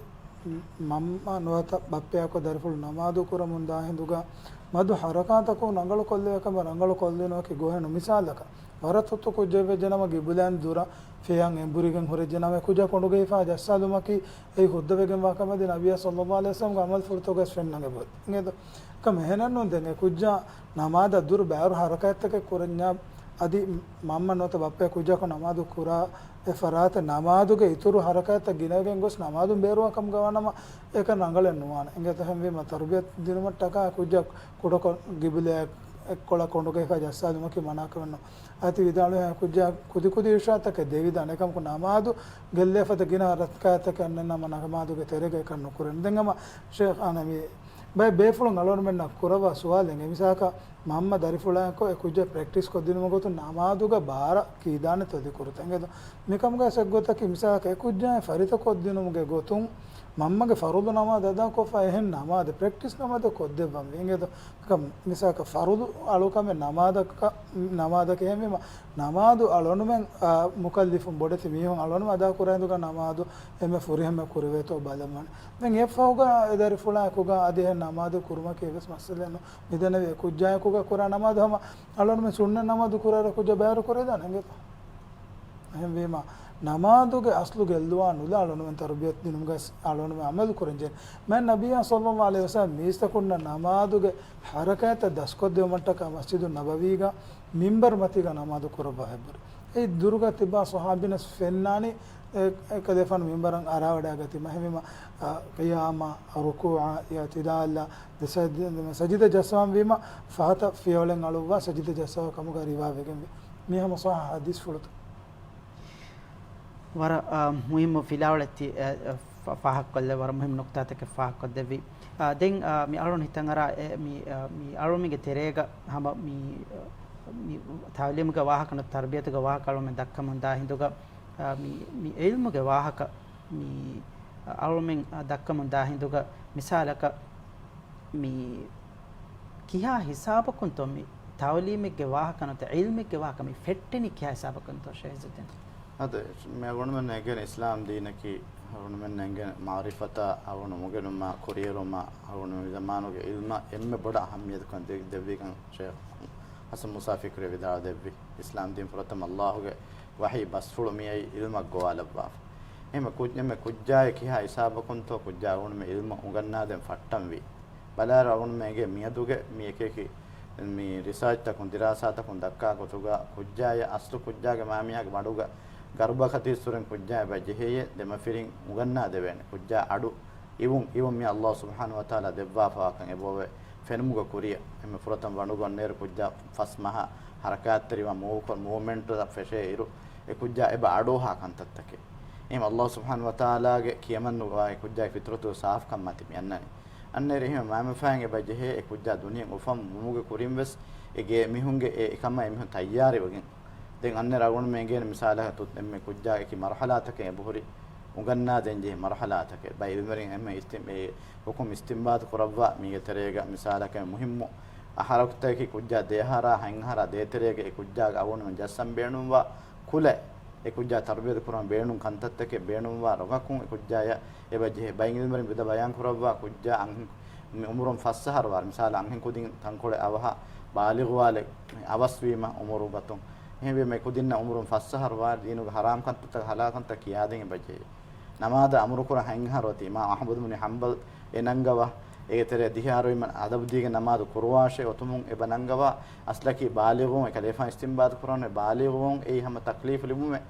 މަންމަ ނުވަތަ ބައްޕަޔާކޮ ދަރިފުޅު ނަމާދު ކުރަމުން ދާ ހިނދުގަ މަދު ހަރަކާތަކުން ރަނގަޅު ކޮށްލެވޭ ކަމަށް ރަނގަޅު ކޮށްލިނުވަކި ގޮހެއް ނޫން. މިސާލަކަށް ވަރަށް ތުއްތު ކުއްޖެއް ވެއްޖެ ނަމަ ގިބުލާން ދުރަށް ފިޔަން އެނބުރިގެން ހުރެއްޖެ ނަމަ އެ ކުއްޖާ ކޮނޑުގައިފާ ޖައްސާލުމަކީ އެއީ ހުއްދަވެގެންވާ ކަމެއް އަދި ނަބިއްޔާ ޞައްލައްލާހު ޢަލައިހި ވަސައްލަމްގެ ޢަމަލުފުޅުތަކުގައި ފެންނަން އެބައޮތް. އިނގޭތޯ؟ އެކަމަކު އެހެނެއްނޫން ދެން އެ ކުއްޖާ ނަމާދަށް ދުރު ބައިވަރު ހަރަކާތްތަކެއް ކުރަންޏާ އަދި މަންމަ ނުވަތަ ބައްޕަ އެ ކުއްޖާކު ނަމާދު ކުރާ އެ ފަރާތަށް ނަމާދުގެ އިތުރު ހަރަކާތްތައް ގިނަވެގެން ގޮސް ނަމާދުން ބޭރުވާ ކަމުގަ ވާނަމަ އެކަން ރަނގަޅެއް ނުވާނެ. އިނގޭތޯ؟ އެހެންވީމަ ތަރުބިޔަތު ދިނުމަށްޓަކާ ކުއްޖާ ކުޑަކޮށް ގިބުލައަށް އެއްކޮޅަށް ކޮނޑުގައިފާ ޖައްސާލުމަކީ މަނާކަމެއް ނޫން. އަދި ވިދާޅުވި ކުއްޖާ ކުދި ކުދި އިރުޝާދުތަކެއް ދެވިދާނެ. އެކަމަކު ނަމާދު ގެއްލޭ ފަދަ ގިނަ ހަރަކާތްތަކެއް އަންނަން ނަމަ ނަމާދުގެ ތެރޭގައި ކަން ނުކުރޭނެ. ދެން ހަމަ ޝޭޚް އަނަމީ ބައެއް ބޭފުޅުން އަޅުގަނޑުމެންނަށް ކުރައްވާ ސުވާލެއް އެ މިސާލަކަށް މަންމަ ދަރިފުޅާއެކު އެ ކުއްޖާ ޕްރެކްޓިސް ކޮށްދިނުމުގެ ގޮތުން ނަމާދުގަ ބާރަށް ކީދާނެތޯ ދިކުރުތަ އިނގޭތޯ؟ މިކަމުގައި އެއްގޮތަކީ މިސާލަކަށް އެ ކުއްޖާ ފަރިތަ ކޮށްދިނުމުގެ ގޮތުން މަންމަގެ ފަރުޟު ނަމާދު އަދާކޮށްފަ އެހެން ނަމާދެއް ޕްރެކްޓިސް ނަމާދެއް ކޮށްދެއްވަންވީ އިނގޭތޯ؟ ކަމް މިސާލަކަށް ފަރުޟު އަޅުކަމެއް ނަމާދަކަށް، ނަމާދަކަށް އެހެންވީމަ ނަމާދު އަޅުގަނޑުމެން، އާ، މުކައްލިފުން ބޮޑެތި މީހުން އަޅުގަނޑުމެން އަދާކުރާ ހިނދުގަ ނަމާދު އެންމެ ފުރިހަމަ ކުރެވޭތޯ ބަލަމާނެ. ދެން އެއަށްފަހުގަ އެ ދަރިފުޅާއެކުގަ އަދި އެހެން ނަމާދު ކުރުމަކީ އެއްވެސް މައްސަލައެއް ނޫން. މިދެންނެވި އެ ކުއްޖާއެކުގަ ކުރާ ނަމާދު ހަމަ އަޅުގަނޑުމެން ސުންނަ ނަމާދު ކުރާއިރު ކުއްޖާ ބައިވަރު ކުރެވިދާނެ އިނގޭތޯ؟ އެހެންވީމަ ނަމާދުގެ އަސްލު ގެއްލުވާ ނުލާ އަޅުގަނޑުމެން ތަރުބިޔަތު ދިނުމުގަ އަޅުގަނޑުމެން އަމަލު ކުރަންޖެހޭ. މާތް ނަބިއްޔާ ޞައްލައްލާހު ޢަލައިހި ވަސައްލަމް މީސްތަކުންނަށް ނަމާދުގެ ހަރަކާތްތައް ދަސްކޮށްދެވުމަށްޓަކާ މަސްޖިދުއް ނަބަވީގަ މިންބަރު މަތީގަ ނަމާދު ކުރައްވާ ހެއްބުރި. އެއީ ދުރުގަ ތިބާ ޞަޙާބީންނަސް ފެންނާނީ އެ، އެކަލޭފާނު މިންބަރަށް އަރާވަޑައިގަތީމަ. އެހެންވީމަ، އަ، ޤިޔާމާ، ރުކޫޢާ، އިޢުތިދާލާ، ދެ ސަޖި-، ސަޖިދަ ޖައްސަވަން ވީމަ، ފަހަތަށް ފިޔަވަޅެއް އަޅުއްވާ ސަޖިދަ ޖައްސަވާ ކަމުގަ ރިވާވެގެންވޭ. މީ ހަމަ ޞައްޙަ ޙަދީޘްފުޅުތައް. ވަރަށް، އާ، މުހިއްމު ފިލާވަޅެއް ތި-، އެ، އެ، ފަ-، ފާހަގަކޮށްލެއްވި، ވަރަށް މުހިއްމު ނުކުތާތަކެއް ފާހަގަކޮށްދެއްވި. އާ، ދެން، އާ، މި އަޅުން ހިތަށްއަރާ، އެ، މި، އާ، މި އަޅުމެންގެ ތެރޭގަ ހަމަ މި، އާ، މި ތަޢުލީމުގެ ވާހަކަ ނު ތަރުބިޔަތުގެ ވާހަކަ އަޅުމެން ދައްކަމުން ދާ ހިނދުގަ، އާ، މި، މި ޢިލްމުގެ ވާހަކަ މި، އާ، އަޅުމެން، އާ، ދައްކަމުން ދާ ހިނދުގަ މިސާލަކަށް މި ކިހާ ހިސާބަކުންތޯ މި ތަޢުލީމެއްގެ ވާހަކަ ނުވަތަ ޢިލްމެއްގެ ވާހަކަ މި ފެއްޓެނީ ކިހާ ހިސާބަކުންތޯ ޝޭޚް އިއްޒުއްދީން؟ އަދި މި އަޅުގަނޑުމެން އެނގޭނެ އިސްލާމް ދީނަކީ އަޅުގަނޑުމެން އެނގޭނެ މަޢުރިފަތާ އަޅުގަނޑު އުނގެނުމާ، ކުރިއެރުމާ، އަޅުގަނޑު މި ޒަމާނުގެ ޢިލްމަށް އެންމެ ބޮޑަށް އަހައްމިޔަތުކަން ދެ-، ދެއްވިކަން ޝޭޚް ޙަސަން މޫސާ ފިކްރީ ވިދާޅު ދެއްވި. އިސްލާމް ދީން ފުރަތަމަ ﷲ ގެ ވަޙީ ބަސްފުޅު މިއައީ ޢިލްމަށް ގޮވާލައްވާފަ. އެހެން ކުއް-، އެންމެ ކުއްޖާއެއް ކިހާ ހިސާބަކުންތޯ ކުއްޖާ އަޅުގަނޑުމެން ޢިލްމަށް އުނގަންނާދޭން ފައްޓަންވީ. ބަލާއިރު އަޅުގަނޑުމެން އެނގޭ މިއަދުގެ މި އެކި އެކި މި ރިސާޗްތަކުން، ދިރާސާތަކުން ދައްކާ ގޮތުގަ ކުއްޖާޔަށް އަސްލު ކުއްޖާގެ މާމިޔާގެ ބަނޑުގަ ގަރުބަކަތީސް ސުރެން ކުއްޖާ އެބަ ޖެހެޔޭ ދެމަފިރިން އުނގަންނާދެވޭނެ. ކުއްޖާ އަޑު އިވުން، އިވުން މި ﷲ ސުބްޙާނަހޫ ވަތަޢާލާ ދެއްވާފަވާކަން އެބައޮވޭ ފެނުމުގެ ކުރިއަށް. އެންމެ ފުރަތަމަ ބަނޑުގަ އޮންނައިރު ކުއްޖާ ފަސް މަހާ ހަރަކާތްތެރިވާ މޫވްކޮށް، މޫވްމެންޓްތައް ފެށޭ އިރު، އެ ކުއްޖާ އެބަ އަޑުއަހާ ކަންތައްތަކެއް. އެހެން ﷲ ސުބްޙާނަހޫ ވަތަޢާލާގެ ކިޔަމަންނުވާ އެ ކުއްޖާގެ ފިޠުރަތުގެ ސާފުކަން މަތި މި އަންނަނީ. އަންނައިރު އެހެން މައިމަފައިން އެބަ ޖެހޭ އެ ކުއްޖާ ދުނިޔެ އުފަން ވުމުގެ ކުރިން ވެސް އެ ގޭ މީހުންގެ އެ އެކަމަށް އެމީހުން ތައްޔާރިވެގެން. ދެން އަންނައިރު އަޅުގަނޑުމެން އެނގޭނެ މިސާލަކަށް ތު-، އެންމެ ކުއްޖާ އެކި މަރުޙަލާތަކެއް އެބަހުރި އުނގަންނާދޭން ޖެހޭ މަރުޙަލާތަކެއް. ބައި ޢިލްމުވެރިން އެންމެ އިސްތި-، އެ ޙުކުމް އިސްތިންބާޠު ކުރައްވާ މީގެ ތެރޭގަ މިސާލަކަށް މުހިއްމު އަހަރަކުތަކަކީ ކުއްޖާ ދެއަހަރާ ހަތްއަހަރާ ދޭތެރޭގަ އެ ކުއްޖާގެ އަޅުގަނޑުމެން ޖައްސަން ބޭނުންވާ ކުލަ އެ ކުއްޖާ ތަރުބިޔަތު ކުރަން ބޭނުން ކަންތައްތަކެއް ބޭނުންވާ ރަގަކުން އެ ކުއްޖާޔަށް އެބަ ޖެހޭ. ބައި ޢިލްމުވެރިން ވިދާ ބަޔާން ކުރައްވާ ކުއްޖާ އަންހެން މި އުމުރުން ފަސް އަހަރު ވާ، މިސާލަށް އަންހެން ކުދިން ތަންކޮޅެއް އަވަހަށް ބާލިޣުވާލެއް އަވަސްވީމަ އުމުރު ގޮތުން. އެހެންވީމަ އެ ކުދިންނަށް އުމުރުން ފަސް އަހަރު ވާ ދީނުގެ ޙަރާމް ކަންތައްތަކާ ޙަލާލް ކަންތައް ކިޔާދޭން އެބަ ޖެހޭ. ނަމާދަށް އަމުރުކުރަން ހަތް އަހަރު އޮތީ އިމާމް އަޙްމަދު ބިން ޙަންބަލް އެ ނަންގަވާ، އޭގެ ތެރޭ ދިހަ އަހަރު ވީމަ އަދަބު ދީގެން ނަމާދު ކުރުވާށޭ އޮތުމުން އެބަ ނަންގަވާ، އަސްލަކީ ބާލިޣުވުން އެ ކަލޭފާން އިސްތިންބާޠު ކުރަން ބާލިޣުވުން އެއީ ހަމަ ތަކްލީފު ލިބުމެއް.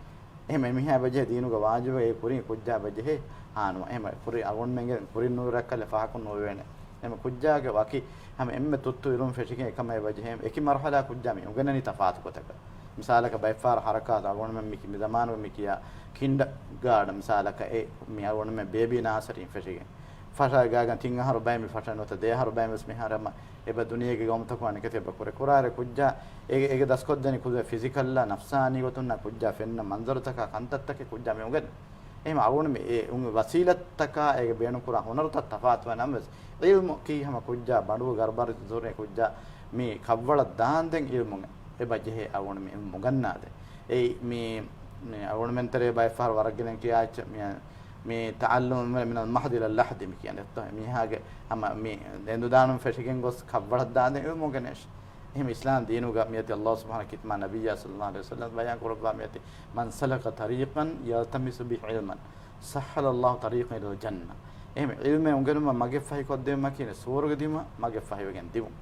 އެހެން އެމީހާ އެބަޖެހޭ ދީނުގެ ވާޖިބެއް އެ ކުރިން ކުއްޖާ އެބަޖެހޭ ހާނުމަށް. އެހެން ކުރި އަޅުގަނޑުމެންގެ ކުރިން ނުރައްކަލެއް ފަހަކުން ނުވެވޭނެ. އެހެން ކުއްޖާގެ ވަކި ހަމަ އެންމެ ތުއްތު އިލްމު ފެށިގެން އެކަމަށް އެބަޖެހޭ އެކި މަރުޙަލާ ކުއްޖާ މި އުނގެންނަނީ ތަފާތު ގޮތަކަށް. މިސާލަކަށް ބައެއްފަހަރު ޙަރަކާތު އަޅުގަނޑުމެން މި ކި-، މި ޒަމާނުގެ މި ކިޔާ ކިންޑަގާޑަން މިސާލަކަށް އެ މި އަޅުގަނޑުމެން ބޭބީ ނާސަރީން ފެށިގެން ފަށާގާގަން ތިން އަހަރު ބައެއް މި ފަށަން ނުވަތަ ދެ އަހަރު ބައެއް ވެސް މިހާރު ހަމަ އެބަ ދުނިޔޭގެ ގައުމުތަކުން އަނެކަތި އެބަ ކުރޭ. ކުރާއިރު ކުއްޖާ އޭގެ، އޭގެ ދަސްކޮށްދެނީ ކުދި ފިޒިކަލްއާ ނަފްސާނީ ގޮތުންނާ ކުއްޖާ ފެންނަ މަންޒަރުތަކާ ކަންތައްތަކެއް ކުއްޖާ މި އުނގެން. އެހެން އަޅުގަނޑު މި އެ އުނގެ ވަސީލަތްތަކާ އޭގެ ބޭނުންކުރާ ހުނަރުތައް ތަފާތުވާ ނަމަވެސް، ޢިލްމު ކީ ހަމަ ކުއްޖާ ބަނޑު ގަރުބަރު ޒުރެ ކުއްޖާ މި ކައްވަޅަށް ދާންދެން ޢިލްމު އެބަ ޖެހޭ އަޅުގަނޑު މި އުނގަންނާދޭ. އެއީ މި، މި އަޅުގަނޑުމެން ތެރޭ ބައެއްފަހަރު ވަރަށް ގިނަ ކިޔާ އެއްޗެއް މި މި ތަޢައްލުމު މިނަލް މަހްދި އިލައް ލަޙްދި މި ކިޔަނީ. އެއީ މީހާގެ ހަމަ މި އެނދުދާނުން ފެށިގެން ގޮސް ކައްވަޅަށް ދާންދެން ޢިލްމު އުނގެނޭށި. އެހެން އިސްލާމް ދީނުގަ މިއޮތީ ﷲ ސުބްޙާނަހޫ ކިތަބާ ނަބިއްޔާ ޞައްލަﷲު ޢަލައިހި ވަސައްލަމް ބަޔާން ކުރައްވާ މިއޮތީ، "مَنْ سَلَكَ طَرِيقًا يَلْتَمِسُ فِيهِ عِلْمًا سَهَّلَ اللَّهُ لَهُ طَرِيقًا إِلَى الْجَنَّةِ." އެހެން ޢިލްމެއް އުނގެނުމަށް މަގެއް ފަހިކޮށްދެވުމަކީ ސުވަރުގެ ދިމަ މަގެއް ފަހިވެގެން ދިއުން.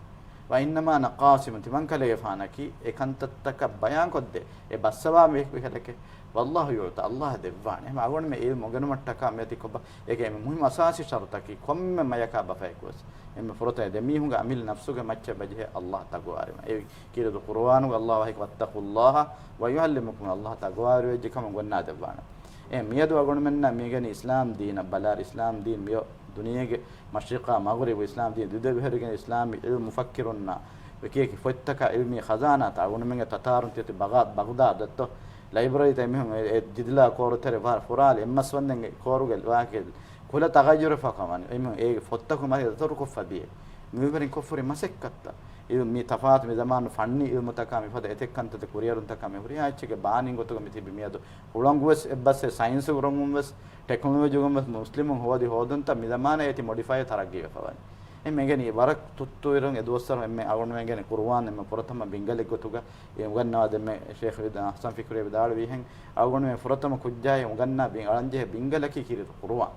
"وَإِنَّمَا أَنَا قَاسِمٌ" ތިމަންކަލޭގެފާނަކީ އެ ކަންތައްތަކަށް ބަޔާންކޮށްދޭ އެ ބައްސަވާ މީހަކެކޭ. "وَاللَّهُ يُعْطِي" ﷲ އެ ދެއްވާނެ. އެހެން އަޅުގަނޑުމެން ޢިލްމު އުނގެނުމަށްޓަކާ މިއޮތީ ކޮބާ؟ އޭގެ މުހިއްމު އަސާސީ ޝަރުޠަކީ ކޮންމެ މަޔަކާ ބަފައެކު ވެސް އެންމެ ފުރަތަމަ ދެމީހުންގެ އަމިއްލަ ނަފްސުގެ މައްޗަށް އެބަޖެހޭ ﷲ ތަޤްވާވާ އަރިވުން. އެ ކީރިތި ޤުރުއާނުގަ ﷲ ވަޙީކޮށް، "وَاتَّقُوا اللَّهَ وَيُعَلِّمُكُمُ اللَّهُ" ﷲ ތަޤްވާވެރިވެއްޖެ ކަމަށް އުނގަންނާ ދެއްވާނެ. އެ މިއަދު އަޅުގަނޑުމެންނަށް މި އެނގެނީ އިސްލާމް ދީނަށް ބަލާއިރު އިސްލާމް ދީން މިއޮތް ދުނިޔޭގެ މަޝްރިޤާ މަޣުރިބު އިސްލާމް ދީން ދިދަ ބެހެރިގެން އިސްލާމީ ޢިލްމު މުފައްކިރުންނާ އެކި އެކި ފޮތްތަކާ ޢިލްމީ ޚަޒާނާތައް އަޅުގަނޑުމެންގެ ތަތާރުން ތިޔަތި ބަޣާ-، ބަޣްދާދަށްތޯ ލައިބްރަރީތައް އެމީހުން އެ، އެ ދިދިލާ ކޯރުތެރެ ވާ ފުރާލި އެއްމަސްވަންދެން އެ ކޯރުގެ ވާހަކަ ކުލަ ތަޣައްޔުރެއް ފަކަމަނި. އެމީހުން އޭގެ ފޮތްތަކުން މަތި ދަތުރުކޮށްފަ ދިޔަ. މިވެރިން ކޮށްފުރި މަސައްކަތްތައް. އިލް-، މި ތަފާތު މި ޒަމާނު ފަންނީ ޢިލްމުތަކާ މިފަދަ އެތެއް ކަންތައްތައް ކުރިއެރުންތަކާ މި ހުރިހާ އެއްޗެއްގެ ބާނީން ގޮތުގަ މި ތިބި މިއަދު ހުޅަނގުވެސް އެއްބަސްވެ ސައިންސު ރޮނގުންވެސް ޓެކްނޮލޮޖީގަން ވެސް މުސްލިމުން ހޯދި ހޯދުންތައް މި ޒަމާނަށް އޭތި މޮޑިފައި ތަރައްގީވެފަވަނީ. އެ މެގެނީ ވަރަށް ތުއްތުއިރުން އެ ދުވަސްވަރު އެންމެ އަޅުގަނޑުމެންގެނީ ޤުރުއާން އެންމެ ފުރަތަމަ ބިންގަލެއް ގޮތުގަ އެ އުނގަންނަވާ ދެންމެ ޝޭޚް ވިދާ-، ޙަސަން ފިކްރީ ވިދާޅުވީހެން އަޅުގަނޑުމެން ފުރަތަމަ ކުއްޖާއެއް އުނގަންނާ ބިން އަޅަންޖެހޭ ބިންގަލަކީ ކީރިތި ޤުރުއާން.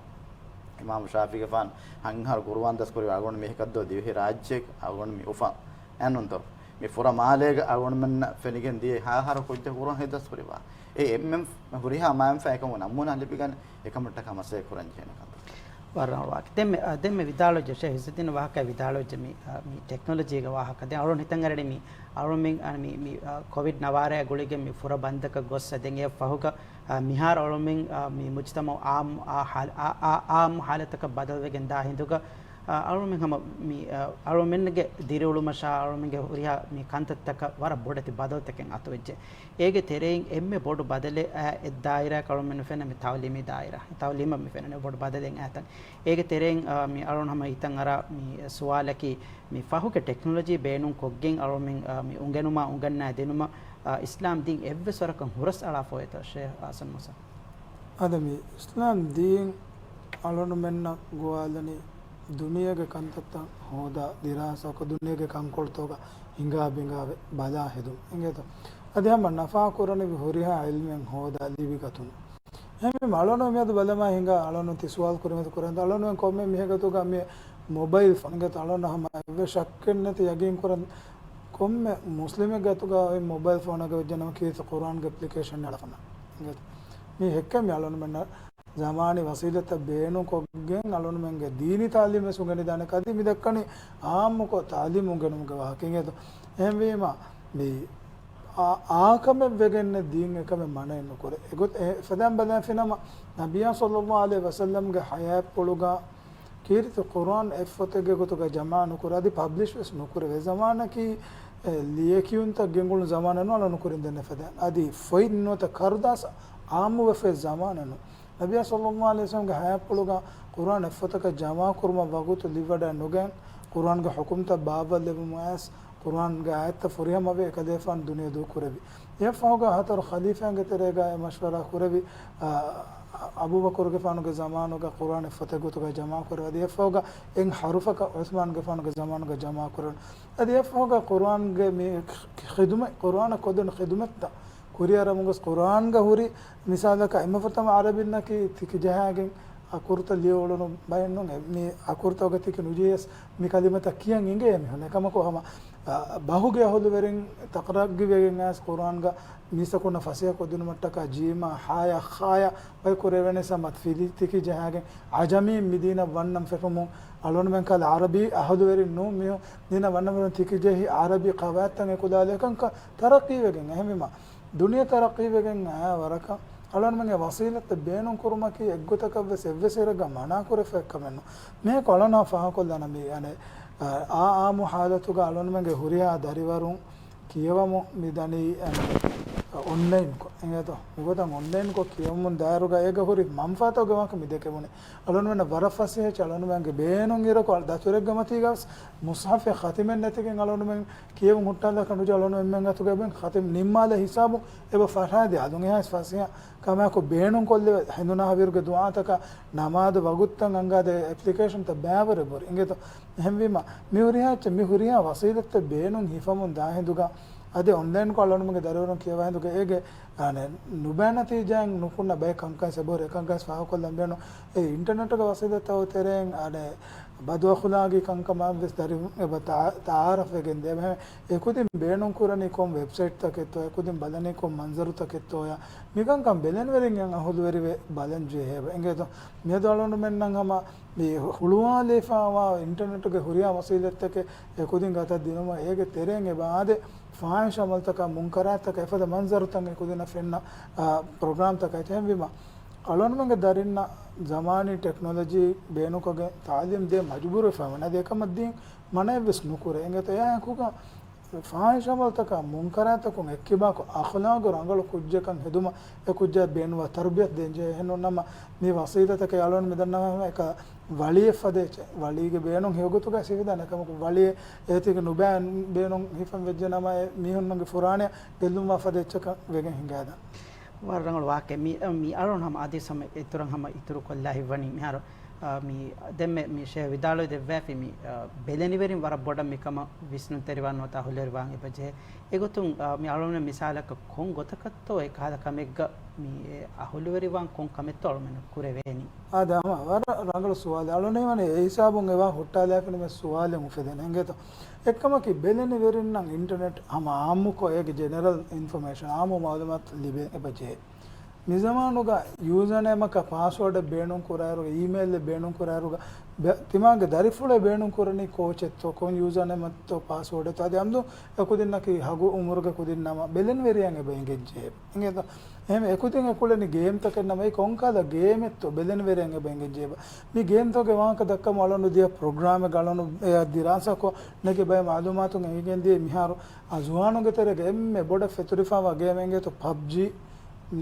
އިމާމު ޝާފިޢީގެފާނު ހަންހަރު ޤުރުއާން ދަސްކުރި އަޅުގަނޑު މި އެކަށްދޯ ދިވެހި ރާއްޖެއެއް އަޅުގަނޑު މި އުފަން އެންނުންތޯ. މި ފުރަ މާލޭގަ އަޅުގަނޑުމެންނަށް ފެނިގެން ދިޔަ ހާހަރު ކުއްޖަކު ޤުރުއާން ހިތްދަސްކުރިވާ. އެ އެންމެން ހުރިހާ މައިންފާ އެކަމު ނަމޫނާ ލިބިގަން އެކަމަށްޓަކާ މަސައްކަތް ކުރަން ޖެހޭނެ ކަންތައް. ވަރަށް ރަނގަޅު ވާހަކަ. ދެންމެ، އަ، ދެންމެ ވިދާޅުވެއްޖެ ޝޭޚް އިއްޒުއްދީން ވާހަކަ ވިދާޅުވެއްޖެ މި، އަ، މި ޓެކްނޮލޮޖީގެ ވާހަކަ. ދެން އަޅުގަނޑު ހިތަށް އަރަނީ މި އަޅުމެން، އަ، މި، މި، އަ، ކޮވިޑް ނަވާރައާ ގުޅިގެން މި ފުރަ ބަންދަކަށް ގޮއްސަ ދެން އެ ފަހުގަ، އަ، މިހާރު އަޅުމެން، އަ، މި މުޖްތަމަޢު އާއްމު، އާ ހާލަ-، އާ، އާ، އާ، އާއްމު ހާލަތަކަށް ބަދަލުވެގެން ދާ ހިނދުގަ، އަޅުމެން ހަމަ މި، އަ، އަޅުމެންގެ ދިރިއުޅުމަށާ އަޅުމެންގެ ހުރިހާ މި ކަންތައްތަކަށް ވަރަށް ބޮޑެތި ބަދަލުތަކެއް އަތުވެއްޖެ. އޭގެ ތެރެއިން އެންމެ ބޮޑު ބަދަލެއް، އަ، އެއް ދާއިރާއަކަށް އަޅުމެން ފެންނަ މި ތައުލީމީ ދާއިރާ. ތައުލީމަށް މި ފެންނަނީ ބޮޑު ބަދަލެއް އައިތަން. އޭގެ ތެރެއިން، އަ، މި އަޅުން ހަމަ ހިތަށް އަރާ މި ސުވާލަކީ، މި ފަހުގެ ޓެކްނޮލޮޖީ ބޭނުން ކޮށްގެން އަޅުމެން، އަ، މި އުނގެނުމާ އުނގަންނާ ދިނުމަށް، އަ، އިސްލާމް ދީން އެއްވެސް ވަރަކަށް ހުރަސް އަޅާފައޮތޯ ޝޭޚް އާސަން މޫސާ؟ އަދަ މި އިސްލާމް ދީން އަޅުންމެންނަށް ގޮވާލަނީ ދުނިޔޭގެ ކަންތައްތައް ހޯދާ ދިރާސާކޮށް، ދުނިޔޭގެ ކަންކޮޅުތަކަށް ހިނގާ ބިނގާވެ ބަލާ ހެދުން އިނގޭތޯ. އަދި ހަމަ ނަފާ ކުރަނިވި ހުރިހާ އިލްމެއް ހޯދާ ލިބިގަތުން. އެހެންވީމަ އަޅުން މިއަދު ބަލަމާ ހިނގާ އަޅުން ތި ސުވާލު ކުރިމަތި ކުރަން އަޅުން ކޮންމެ މީހެއްގެ ގަތުގަ މި މޮބައިލް ފޯން އިނގޭތޯ. އަޅުން ހަމަ އެއްވެސް ޝައްކެއް ނެތި ޔަގީން ކުރަން ކޮންމެ މުސްލިމެއްގެ ގަތުގަ އޮތް މޮބައިލް ފޯނެއްގަ ވެއްޖެނަމަ ކީރިތި ޤުރްއާންގެ އެޕްލިކޭޝަން އަޅާފަ އިނގޭތޯ. މީ ހެއްކެއް މި އަޅުންމެންނަށް ޒަމާނީ ވަސީލަތްތައް ބޭނުންކޮށްގެން އަޅުންމެންގެ ދީނީ ތައުލީމް ވެސް އުނގެނިދާނެ. އަދި މި ދައްކަނީ އާއްމުކޮށް ތައުލީމް އުނގެނުމުގެ ވާހަކަ އިނގޭތޯ. އެހެންވީމަ މި އާ، އާކަމެއް ވެގެންނެއް ދީން އެކަމެއް މަނައެއް ނުކުރޭ. އެގޮތް އެ ފަދައިން ބަލާފިނަމަ، ނަބިއްޔާ ޞައްލައްލާހު ޢަލައިހި ވަސައްލަމްގެ ޙަޔާތްޕުޅުގަ ކީރިތި ޤުރްއާން އެއްފޮތެއްގެ ގޮތުގަ ޖަމާ ނުކުރާ، އަދި ޕަބްލިޝް ވެސް ނުކުރެވޭ. ޒަމާނަކީ، އެ، ލިޔެކިޔުންތައް ގެންގުޅުނު ޒަމާނެއް ނޫން އަޅުން ކުރިން ދެންނެވި ފަދައިން. އަދި ފޮތް ނުވަތަ ކަރުދާސް އާއްމުވެފައި ޒަމާނެއް ނޫން. ނަބިއްޔާ ޞައްލައްލާހު ޢަލައިހި ވަސައްލަމްގެ ޙަޔާތްޕުޅުގަ ޤުރްއާން އެއްފޮތަކަށް ޖަމާ ކުރުމަށް ވަގުތު ލިބިވަޑައެއް ނުގެން، ޤުރްއާންގެ ޙުކުމްތައް ބާއްވައިލެއްވުމަށް އައިސް، ޤުރްއާންގެ އާޔަތްތައް ފުރިހަމަވެ އެކަލޭފާނު ދުނިޔެ ދޫކުރެއްވި. އެއަށްފަހުގަ ހަތަރު ޚަލީފާގެ ތެރޭގަ އެ މަޝްވަރާ ކުރެއްވި، އަ، އަބޫބަކުރުގެފާނުގެ ޒަމާނުގަ ޤުރްއާން އެއްފޮތެއް ގޮތުގަ ޖަމާކުރެވި. އަދި އެއަށްފަހުގަ އެއް ޙަރުފަކަށް ޢުސްމާންގެފާނުގެ ޒަމާނުގަ ޖަމާކުރެވި. އަދި އެއަށްފަހުގަ ޤުރްއާންގެ މި ޚިދުމަތް، ޤުރްއާނަށް ކޮށްދެން ޚިދުމަތްތައް ކުރިއަރަމުން ގޮސް ޤުރްއާންގަ ހުރި މިސާލަކަށް އެންމެ ފުރަތަމަ ޢަރަބިންނަކީ ތިކި ޖަހާގެން އަކުރުތައް ލިޔެ އުޅުނު ބައެއް ނޫން. އެ މި އަކުރުތަކުގަ ތިކި ނުޖެހިޔަސް މި ކަލިމަތައް ކިޔަން އިނގޭ މީހުން. އެކަމަކު ހަމަ، އަ، ބަހުގެ އަހުލުވެރިން ތަކްރާރުވެގެން އައިސް ޤުރްއާންގަ މީސްތަކުންނަށް ފަސޭހަ ކޮށްދިނުމަށްޓަކާ ޖީމާ ހާޔާ ޚާޔާ ބައި ކުރެވޭނެ ސަމަތް ފިލި ތިކި ޖަހާގެން ޢަޖަމީން މި ދީނަށް ވަންނަން ފެށުމުން އަޅުންމެން ކަލަ ޢަރަބީ އަހުލުވެރިން ނޫން މީހުން ދީނަށް ވަންނަން ފެށުމުން ތިކި ޖެހި ޢަރަބީ ޤަވާއިދުތައް އެކުލާލި އެކަންކަން ތަރައްޤީވެގެން. އެހެންވީމަ ދުނިޔެ ތަރައްޤީވެގެން އައި ވަރަކަށް އަޅުންމެންގެ ވަސީލަތްތައް ބޭނުން ކުރުމަކީ އެއްގޮތަކަށްވެސް އެއްވެސް އިރެއްގަ މަނާކުރެފަ އެއްކަމެއް ނޫން. މީހަކު އަޅަނާ ފާހަގަކޮށްލާނަ މި އަނެއް އާ، އާ، އާއްމު ޙާލަތުގަ އަޅުންމެންގެ ހުރިހާ ދަރިވަރުން ކިޔަވަމުން މި ދަނީ އޮންލައިންކޮށް އިނގޭތޯ. މިގޮތަށް އޮންލައިންކޮށް ކިޔަވަމުން ދާއިރުގަ އޭގަ ހުރި މަންފާތުގެ ވާހަކަ މި ދެކެވުނީ. އަޅުންމެންނަށް ވަރަށް ފަސޭހަ އެއްޗެއް އަޅުންމެންގެ ބޭނުން އިރަކު ދަތުރެއްގަ މަތީގަވެސް މުޞްޙަފެއް ޚަތިމެއް ނެތިގެން އަޅުންމެން ކިޔެވުން ހުއްޓާލާކަށް ނުޖެހޭ އަޅުންމެން އެންމެން އަތުގަ އެބަ ޚަތިމް ނިންމާލޭ ހިސާބުން އެބަ ފަށާދޭ. އަދުން އެހާ ފަސޭހަ ކަމާއެކު ބޭނުން ކޮށްލެވޭ ހެނދުނާ ހަވީރުގެ ދުޢާތަކާ ނަމާދު ވަގުތުތައް އަންގާދޭ އެޕްލިކޭޝަންތައް ބައިވަރެއް ބޮޑު އިނގޭތޯ. އެހެންވީމަ، މި ހުރިހާ އެއްޗެއް، މި ހުރިހާ ވަސީލަތްތައް ބޭނުން ހިފަމުން ދާ ހިނދުގަ، އަދި އޮންލައިންކޮށް އަޅުންމެންގެ ދަރިވަރުން ކިޔަވާ ހިނދުގަ އޭގެ، އަނެއް، ނުބައި ނަތީޖާއެއް ނުކުންނަ ބައެއް ކަންކަން އެބަހުރި އެކަންކަން ފާހަގަކޮށްލަން ބޭނުން. އެ އިންޓަރނެޓްގެ ވަސީލަތްތައް ތެރެއިން، އަނެއް، ބަދުއަޚުލާގީ ކަންކަމާ ވެސް ދަރިވަރުން އެބަ ތަ-، ތައާރަފްވެގެން ދޭ. އެކުދިން ބޭނުން ކުރަނީ ކޮން ވެބްސައިޓްތަކެއްތޯ، އެކުދިން ބަލަނީ ކޮން މަންޒަރުތަކެއްތޯޔާ، މިކަންކަން ބެލެނިވެރިން އަހުލުވެރިވެ ބަލަން ޖެހޭ. އިނގޭތޯ، މިއަދު އަޅުންމެންނަށް ހަމަ މި ހުޅުވާލެވިފައިވާ އިންޓަރނެޓުގެ ހުރިހާ ވަސީލަތްތަކެއް އެކުދިން ގަތަށް ދިނުމަށް އޭގެ ތެރެއިން އެބަ އާދޭ ފާހިޝް އަމަލުތަކާ، މުންކަރާތްތަކާ އެފަދަ މަންޒަރުތައް އެކުދިންނަށް ފެންނަ، އާ، ޕްރޮގްރާމްތަކާ. އެހެންވީމަ، އަޅުންމެންގެ ދަރިންނަށް ޒަމާނީ ޓެކްނޮލޮޖީ ބޭނުންކޮށްގެން ތައުލީމް ދޭ މަޖުބޫރުވެފަ ވަނީ. އަދި އެކަމަށް ދީން މަނައެއްވެސް ނުކުރޭ. އިނގޭތޯ، އެއާއެކުގަ ފާހިޝް އަމަލުތަކާ މުންކަރާތަކުން އެއްކިބާކޮށް، އަޚުލާގު ރަނގަޅު ކުއްޖަކަށް ހެދުމަށް އެ ކުއްޖާ ބޭނުންވާ ތަރުބިޔަތު ދޭންޖެހޭ. އެހެންނޫން ނަމަ، މި ވަސީލަތަކީ އަޅުން މިދަންނަވާ ހަމަ އެކަ ވަޅިއެއް ފަދަ އެއްޗެއް. ވަޅީގެ ބޭނުން ހެޔޮގޮތުގައި ސިފިދާނެ ކަމަކު، ވަޅިއެއް އޭތިގެ ނުބައި ބޭނުން ހިފަން ވެއްޖެ ނަމަ، އެ މީހުންނަށް ފުރާނައަށް ގެއްލުންވާ ފަދަ އެއްޗަކަށް ވެގެން ހިނގާދާނެ. ވަރަށް ރަނގަޅު ވާހަކައެއް. މި، މި އަޅުން ހަމަ އަދި ހަމަ އިތުރަށް ހަމަ އިތުރު ކޮށްލާ ހިތްވަނީ މިހާރު، އާ، މި ދެންމެ މި ޝޭހް ވިދާޅުވެ ދެއްވާފި މި، އާ، ބެލެނިވެރިން ވަރަށް ބޮޑަށް މިކަމަށް ވިސްނުންތެރިވާން ނުވަތަ އަހުލުވެރިވާން އެބަޖެހޭ. އެގޮތުން، އާ، މި އަޅުން މިސާލަކަށް ކޮން ގޮތަކަށްތޯ އެކަހަލަ ކަމެއްގަ މި އެ އަހުލުވެރިވާން ކޮން ކަމެއްތޯ އަޅުމެން ކުރެވޭނީ؟ އާދެ، ހަމަ ވަރަށް ރަނގަޅު ސުވާލެއް. އަޅުން ހީވަނީ އެ ހިސާބުން އެވާ ހުއްޓާލާފިނަމަ ސުވާލެއް އުފެދޭނެ އިނގޭތޯ. އެއްކަމަކީ ބެލެނިވެރިންނަށް އިންޓަރނެޓް ހަމަ އާއްމުކޮށް އޭގެ ޖެނެރަލް އިންފޮމޭޝަން، އާއްމު މައުލޫމާތު ލިބޭ އެބަޖެހޭ. މިޒަމާނުގަ ޔޫޒާނޭމަކާ ޕާސްވާޑެއް ބޭނުން ކުރާއިރުގަ، އީމެއިލްއެއް ބޭނުން ކުރާއިރުގަ، ތިމާގެ ދަރިފުޅެއް ބޭނުން ކުރަނީ ކޯޗެއްތޯ، ކޮން ޔޫޒާނޭމެއްތޯ ޕާސްވާޑެއްތޯ، އަދި އަމްދު އެކުދިންނަކީ ހަގު އުމުރުގެ ކުދިން ނަމަ، ބެލެނިވެރިޔަން އެބަ އެނގެންޖެހޭ. އިނގޭތޯ؟ އެހެން އެކުދިން އެކުޅެނީ ގޭމްތަކެއް ނަމަ، އެއީ ކޮންކަހަލަ ގޭމެއްތޯ ބެލެނިވެރިޔަން އެބަ އެނގެންޖެހޭ. މި ގޭމްތަކުގެ ވާހަކަ ދައްކަމު އަޅުން ދިޔަ ޕްރޮގްރާމެއް އަޅުން ދިރާސާކޮށް ނެގި ބައެއް މައުލޫމާތު އެނގިގެން ދިޔަ މިހާރު އާ ޒުވާނުންގެ ތެރޭގަ އެންމެ ބޮޑަށް ފެތުރިފައިވާ ގޭމް އެނގޭތޯ ޕަބްޖީ،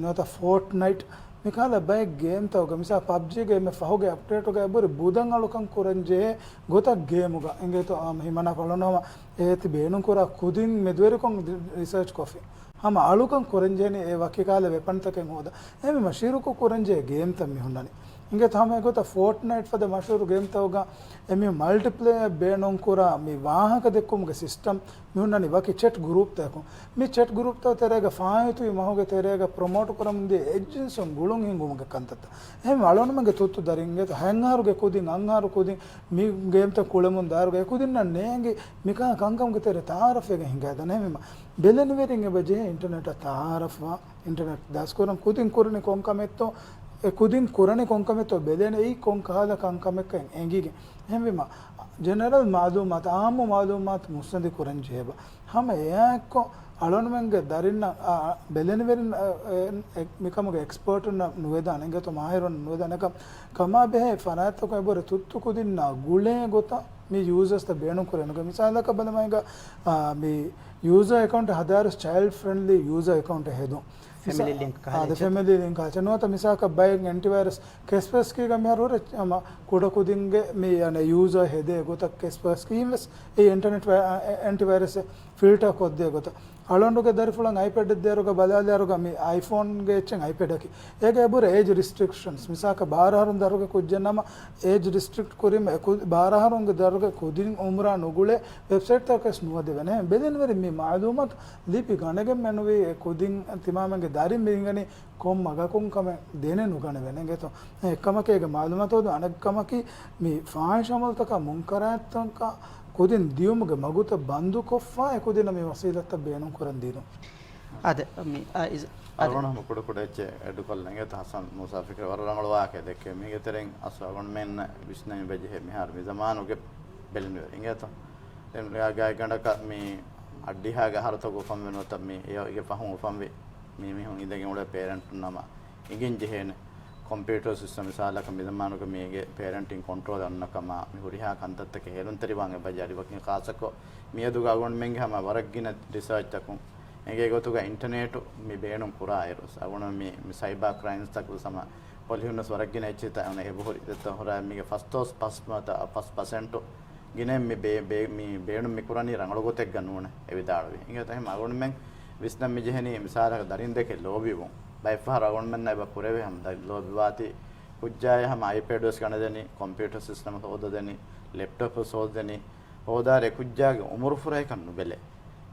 ނުވަތަ ފޯޓްނައިޓް. މިކަހަލަ ބައެއް ގޭމްތަކުގަ، މިސާ ޕަބްޖީގެ އެންމެ ފަހުގެ އަޕްޑޭޓުގަ އެބުރި ބުދަން އަޅުކަން ކުރަންޖެހޭ ގޮތަށް ގޭމުގަ އެނގޭތޯ. އާ، ހިމަނާ ފަޅުނަމަ އޭތި ބޭނުން ކުރާ ކުދިން މެދުވެރިކޮށް ރިސާޗް ކޮށްފި. ހަމަ އަޅުކަން ކުރަންޖެހެނީ އެ ވަކިކަހަލަ ވެޕަންތަކެއް ހޯދަ. އެހެންވީމަ ޝިރުކު ކުރަންޖެހޭ ގޭމްތައް މި ހުންނަނީ. އިނގޭތޯ ހަމަ އެގޮތަށް ފޯޓްނައިޓް ފަދަ މަޝްހޫރު ގޭމްތަކުގަ އެމީހުން މަލްޓިޕްލޭޔަރ ބޭނުން ކުރާ މި ވާހަކަ ދެއްކުމުގެ ސިސްޓަމް މި ހުންނަނީ ވަކި ޗެޓް ގުރޫޕްތަކުން. މި ޗެޓް ގުރޫޕްތައް ތެރޭގަ ފާއިތުވި މަހުގެ ތެރޭގަ ޕްރޮމޯޓް ކުރަމުން ދިޔަ އެއްޖިންސުން ގުޅުން ހިންގުމުގެ ކަންތައްތައް. އެހެން އަޅުގަނޑުމެންގެ ތުއްތު ދަރިން އިނގޭތޯ ހަތް އަހަރުގެ ކުދިން، އަށް އަހަރު ކުދިން މި ގޭމްތައް ކުޅެމުން ދާއިރުގަ އެ ކުދިންނަށް ނޭނގި މިކަހަލަ ކަންކަމުގެ ތެރޭ ތައާރަފެއް ހިނގައިދާނެ. އެހެންވީމަ ބެލެނިވެރިން އެބަ ޖެހޭ އިންޓަރނެޓަށް ތައާރަފްވާ، އިންޓަރނެޓް ދަސްކުރަން ކުދިން ކުރަނީ ކޮންކަމެއްތޯ، އެ ކުދިން ކުރަނީ ކޮންކަމެއްތޯ ބެލޭނެ އެއީ ކޮން ކަހަލަ ކަންކަމެއްކަން އެނގިގެން. އެހެންވީމަ، ޖެނެރަލް މައުލޫމާތު، އާއްމު މައުލޫމާތު މުއްސަނދި ކުރަން ޖެހޭބަ. ހަމަ އެއާއެއްކޮށް، އަޅުގަނޑުމެންގެ ދަރިންނަށް، އާ، ބެލެނިވެރިން، އެ، އެ، މިކަމުގެ އެކްސްޕާޓުންނަށް ނުވެދާނެ، އިނގޭތޯ މާހިރުން ނުވެދާނެ ކަމާ ބެހޭ ފަރާތްތަކުން އެބަހުރި ތުއްތު ކުދިންނާ ގުޅޭ ގޮތަށް މި ޔޫޒަރސްތައް ބޭނުން ކުރޭ. މިސާލަކަށް ބަލަމާއިގަ، އާ، މި ޔޫޒަރ އެކައުންޓް ހަދާއިރު ޗައިލްޑް ފްރެންޑްލީ ޔޫޒަރ އެކައުންޓް ހެދުން. ފެމިލީ ލިންކް ކަހަލަ އާދެ، އެއްޗެއް. ފެމިލީ ލިންކް ކަހަލަ އެއްޗެއް. ނުވަތަ މިސާލަކަށް ބައެއް އެންޓިވައިރަސް ކެސްޕަސްކީގަ މިހާރު ހުރެ ހަމަ ކުޑަކުދިންގެ މި އަނެއް ޔޫޒަރ ހެދޭ ގޮތަށް ކެސްޕަސްކީން ވެސް އެ އިންޓަރނެޓް ވަ-، އެ އެންޓިވައިރަސް ފިލްޓަރ ކޮށްދޭ ގޮތަށް. އަޅުގަނޑުގެ ދަރިފުޅަށް އައިޕެޑް ދޭއިރުގަ ބަލާލިއިރުގަ މި އައިފޯންގެ އެއްޗެއް އައިޕެޑަކީ. އޭގަ އެބުރެ އޭޖް ރިސްޓްރިކްޝަންސް. މިސާލަކަށް ބާރަ އަހަރުން ދަރުގެ ކުއްޖެއް ނަމަ އޭޖް ރިސްޓްރިކްޓް ކުރީމަ އެ ކު-، ބާރަ އަހަރުންގެ ދަރުގެ ކުދިން އުމުރާ ނުގުޅޭ ވެބްސައިޓްތަކެއް ނުވަދެވޭނެ. ބެލެނިވެރިން މި މައުލޫމާތު ލިބި ގަނެގެން މެނުވީ އެ ކުދިން ތިމާމެންގެ ދަރިން މި ހިނގަނީ ކޮން މަގަކުން ކަމެއް ދެނެއް ނުގަނެވޭނެ. އިނގޭތޯ؟ އެއްކަމަކީ އޭގެ މައުލޫމާތު ހޯދުން. އަނެއްކަމަކީ މި ފާހިޝް އަމަލުތަކާ މުންކަރާތްތަކަށް ކުދިން ދިޔުމުގެ މަގުތައް ބަންދުކޮށްފަ އެ ކުދިންނަށް މި ވަސީލަތްތައް ބޭނުން ކުރަން ދިނުން. އާދެ، މި، އާ، އިޒް، އާދެ. އަޅުގަނޑު ހަމަ ކުޑަ ކުޑަ އެއްޗެއް އެޑް ކޮށްލަން އިނގޭތޯ ހަސަން މޫސާ ފިކްރީ ވަރަށް ރަނގަޅު ވާހަކައެއް ދެއްކެވި. މީގެ ތެރެއިން އަސްލު އަޅުގަނޑުމެންނަށް ވިސްނަން އެބަޖެހޭ މިހާރު މި ޒަމާނުގެ ބެލެނިވެރިން އިނގޭތޯ. ދެން ގާތްގަނޑަކަށް މި އަށްޑިހާގެ އަހަރުތަކުގެ އުފަންވެ ނުވަތަ މި އޭގެ ފަހުން އުފަންވި މި މީހުން އިނދެގެން އުޅޭ ޕޭރެންޓުން ނަމަ އިނގިން ޖެހޭނެ. ކޮމްޕިއުޓަރ ސިސްޓަމް މިސާލަކަށް މި ޒަމާނުގެ މީގެ ޕޭރެންޓިން ކޮންޓްރޯލް އޮންނަ ކަމާ މި ހުރިހާ ކަންތައްތަކެއް ހޭލުންތެރިވާން އެބަޖެހޭ. އަދި ވަކިން ޚާއްޞަކޮށް މިއަދުގެ އަޅުގަނޑުމެންގެ ހަމަ ވަރަށް ގިނަ ރިސާޗްތަކުން އެނގޭ ގޮތުގަ އިންޓަރނެޓު މި ބޭނުން ކުރާއިރު އަޅުގަނޑު މި، މި ސައިބާ ކްރައިމްސްތަކު ހަމަ ހޮލިހުންނަސް ވަރަށް ގިނަ އެއްޗިތައް އެބަހުރި ދެއްތަ ހުރާ މީގެ ފަސް ދޮސް ފަސް މަތަ ފަސް ޕަސެންޓު ގިނައިން މި ބޭ-، ބޭ-، މި ބޭނުން މި ކުރަނީ ރަނގަޅު ގޮތެއްގަ ނޫނޭ އެ ވިދާޅުވީ. އިނގޭތޯ އެހެން އަޅުގަނޑުމެން ވިސްނަން މި ޖެހެނީ މިސާލަކަށް ދަރިން ދެކެ ލޯބިވުން. ބައެއްފަހަރު އަޅުގަނޑުމެންނަށް އެބަ ކުރެވޭ ހަމަ ދަރިން ލޯބިވާތީ ކުއްޖާއެއް ހަމަ އައިޕެޑް ވެސް ގަނެދެނީ، ކޮމްޕިއުޓަރ ސިސްޓަމް ހޯދަދެނީ، ލެޕްޓޮޕް ވެސް ހޯދަދެނީ، ހޯދާއިރު އެ ކުއްޖާގެ އުމުރު ފުރާ އެކަން ނުބެލޭ.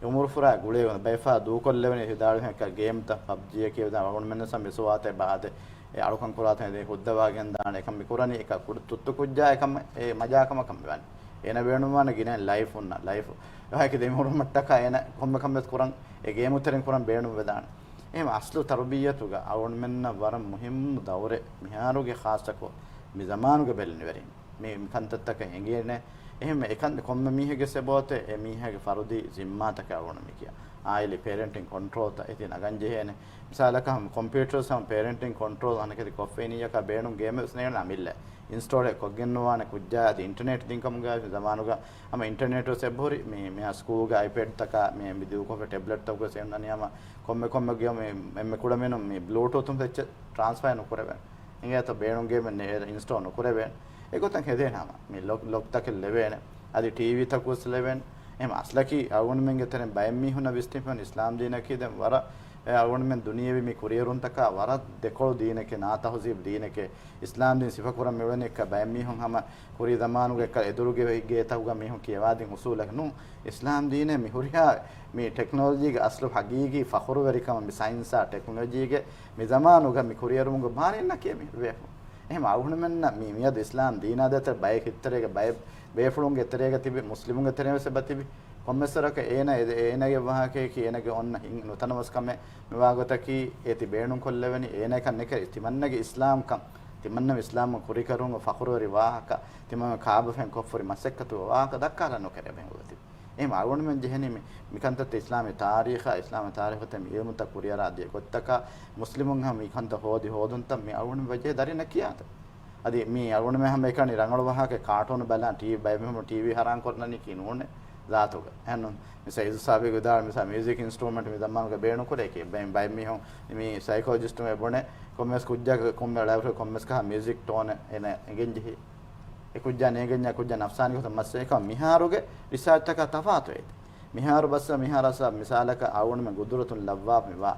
އެ އުމުރު ފުރާ ގުޅޭ ގޮތަށް ބައެއްފަހަރު ދޫކޮށްލެވެނީ ވިދާޅުވިހެން ގޭމްތައް ޕަބްޖީއަކީ ވެދާނެ އަޅުގަނޑުމެންނަށް ހަމަ މިސުވާތެއް ބާދެ. އެ އަޅުކަން ކުރާތަން އެދެނީ ހުއްދަވާގެން ދާނެ އެކަން މި ކުރަނީ އެކަ ކުޑަ ތުއްތު ކުއްޖާ އެކަމަށް އެ މަޖާ ކަމަކަށް މިވަނީ. އޭނަ ބޭނުންވާނެ ގިނައިން ލައިފް ހުންނަ ލައިފް. އެހާއެކީ ދެމިހުރު މައްޓަކާ އޭނަ ކޮންމެ ކަމެއް ކުރަން އެ ގޭމު ތެރެއިން ކުރަން ބޭނުން ވެދާނެ. އެހެން އަސްލު ތަރުބިއްޔަތުގަ އަޅުގަނޑުމެންނަށް ވަރަށް މުހިއްމު ދައުރެއް މިހާރުގެ ޚާއްޞަކޮށް މި ޒަމާނުގެ ބެލެނިވެރިން. މި ކަންތައްތަކަށް އެނގޭނެ. އެހެން އެކަން ކޮންމެ މީހެއްގެ ސެބޯތެ އެ މީހާގެ ފަރުދީ ޒިންމާތަކެއް އަޅުގަނޑު މި ކިޔާ. އާއިލީ ޕޭރެންޓިން ކޮންޓްރޯލްތައް އެތި ނަގަން ޖެހޭނެ. މިސާލަކަށް ހަމަ ކޮމްޕިއުޓަރސް ހަމަ ޕޭރެންޓިން ކޮންޓްރޯލް އަނެކެތި ކޮށްފައިނީއަކާ ބޭނުން ގޭމެއް ވެސް ނޭނގެން އަމިއްލަ އިންސްޓޯލް ކޮށްގެންނުވާނެ ކުއްޖާ އަދި އިންޓަރނެޓް ދިން ކަމުގައި ޒަމާނުގަ ހަމަ އިންޓަރނެޓް ވެސް އެބަހުރި މި، މި ސްކޫލްގެ އައިޕެޑްތަކާ މި، މި ދިގުކޮށްފަ ޓެބްލެޓްތަކުގަ ސެންނަނީ ހަމަ ކޮންމެ ކޮންމެ ގޭމެއް އެންމެ ކުޑަމިނުން މި ބްލޫޓޫތުން އެއްޗެއް ޓްރާންސްފާ ނުކުރެވޭނެ. އިނގޭތޯ ބޭނުން ގޭމެއް ނޭ-، އިންސްޓޯލް ނުކުރެވޭނެ. އެގޮތަށް ހެދޭނެ ހަމަ މި ލޮކް، ލޮކްތަކެއް ލެވޭނެ. އަދި ޓީވީތަކު ވެސް ލެވޭނެ. އެހެން އަސްލަކީ އަޅުގަނޑުމެންގެ ތެރެއިން ބައެއް މީހުންނަށް ވިސްނިފަ އިސްލާމް ދީނަކީ ދެން ވަރަށް، އެ އަޅުގަނޑުމެން ދުނިޔެވީ މި ކުރިއެރުންތަކާ ވަރަށް ދެކޮޅު ދީނެކޭ، ނާތަހުޒީބު ދީނެކޭ. އިސްލާމް ދީން ސިފަކުރަން މިވަނީ އެއްކަ ބައެއް މީހުން ހަމަ ކުރީ ޒަމާނުގެ އެއްކަ އެދުރުގެ ގޭތަކުގަ މީހުން ކިޔަވާދިން އުސޫލަކީ ނޫން. އިސްލާމް ދީނޭ މި ހުރިހާ މި ޓެކްނޮލޮޖީގެ އަސްލު ހަގީގީ ފަޚުރުވެރިކަމަށް މި ސައިންސާ ޓެކްނޮލޮޖީގެ މި ޒަމާނުގަ މި ކުރިއެރުމުގެ ބާރެއް ނަކޭ މި ވޭފުން. އެހެން އަޅުގަނޑުމެންނަށް މި މިއަދު އިސްލާމް ދީނާ ދޭތެރެ ބައެއް ހިތްތެރޭގެ ބައެއް ބޭފުޅުންގެ ތެރޭގަ ތިބި، މުސްލިމުންގެ ތެރޭ ވެސް އެބަ ތިބި. ކޮންމެސް ވަރަކަށް އޭނަ އެ-، އޭނަގެ ވާހަކަޔަކީ އޭނަގެ އޮންނަ ހިން ނުތަނަވަސްކަމެއް މިވާގޮތަކީ އޭތި ބޭނުންކޮށްލެވެނީ. އޭނައަކަށް ނެކެރި ތިމަންނަގެ އިސްލާމްކަން، ތިމަންނަ އިސްލާމް ކުރިކަރުން ފަޚުރުވެރި ވާހަކަ، ތިމަން ކާބަފެން ކޮށްފުރި މަސައްކަތު ވާހަކަ ދައްކާލާ ނުކެރޭ ބެނގުޅަތި. އެހެން އަޅުގަނޑުމެން ޖެހެނީ މި، މިކަންތައްތައް އިސްލާމީ ތާރީޚާ، އިސްލާމީ ތާރީޚުތައް މި އިލްމުތައް ކުރިއަރާ ދިޔަ ގޮތްތަކާ، މުސްލިމުން ހަމަ މިކަންތައް ހޯދި ހޯދުންތައް މި އަޅުގަނޑުމެން ވެއްޖެ ދަރިންނަށް ކިޔާތަ؟ އަދި މި އަޅުގަނޑުމެން ހަމަ އެކަނި ރަނގަޅު ވާހަކަ ކާޓޫނު ބަލާ، ޓީވީ ބައެއް މީހުން ޓީވީ ހަރާން ކޮށްލަނީކީ ނޫނޭ ޒާތުގަ. އެހެން މި ސައިދު ސާބިގު ވިދާޅު މިސާ މިއުޒިކް އިންސްޓްރޫމެންޓް މި ޒަމާނުގަ ބޭނުން ކުރޭކީ. ބައި، ބައެއް މީހުން މި ސައިކޮލޮޖިސްޓުން އެ ބުނެ ކޮންމެސް ކުއްޖާގެ ކޮންމެ ޅައިފުޅެ ކޮންމެސް ކަހަ މިއުޒިކް ޓޯނެއް އޭނަ އެނގެން ޖެހި. އެ ކުއްޖާ ނޭނގެންޏާ ކުއްޖާ ނަފްސާނީ ގޮތަށް މައްސަލަ އެކަމަ މިހާރުގެ ރިސާޗްތަކާ ތަފާތު އޭތި. މިހާރު ބަސް މިހާރު އަސް މިސާލަކަށް އަޅުގަނޑުމެން ގުދުރަތުން ލައްވާފަ މިވާ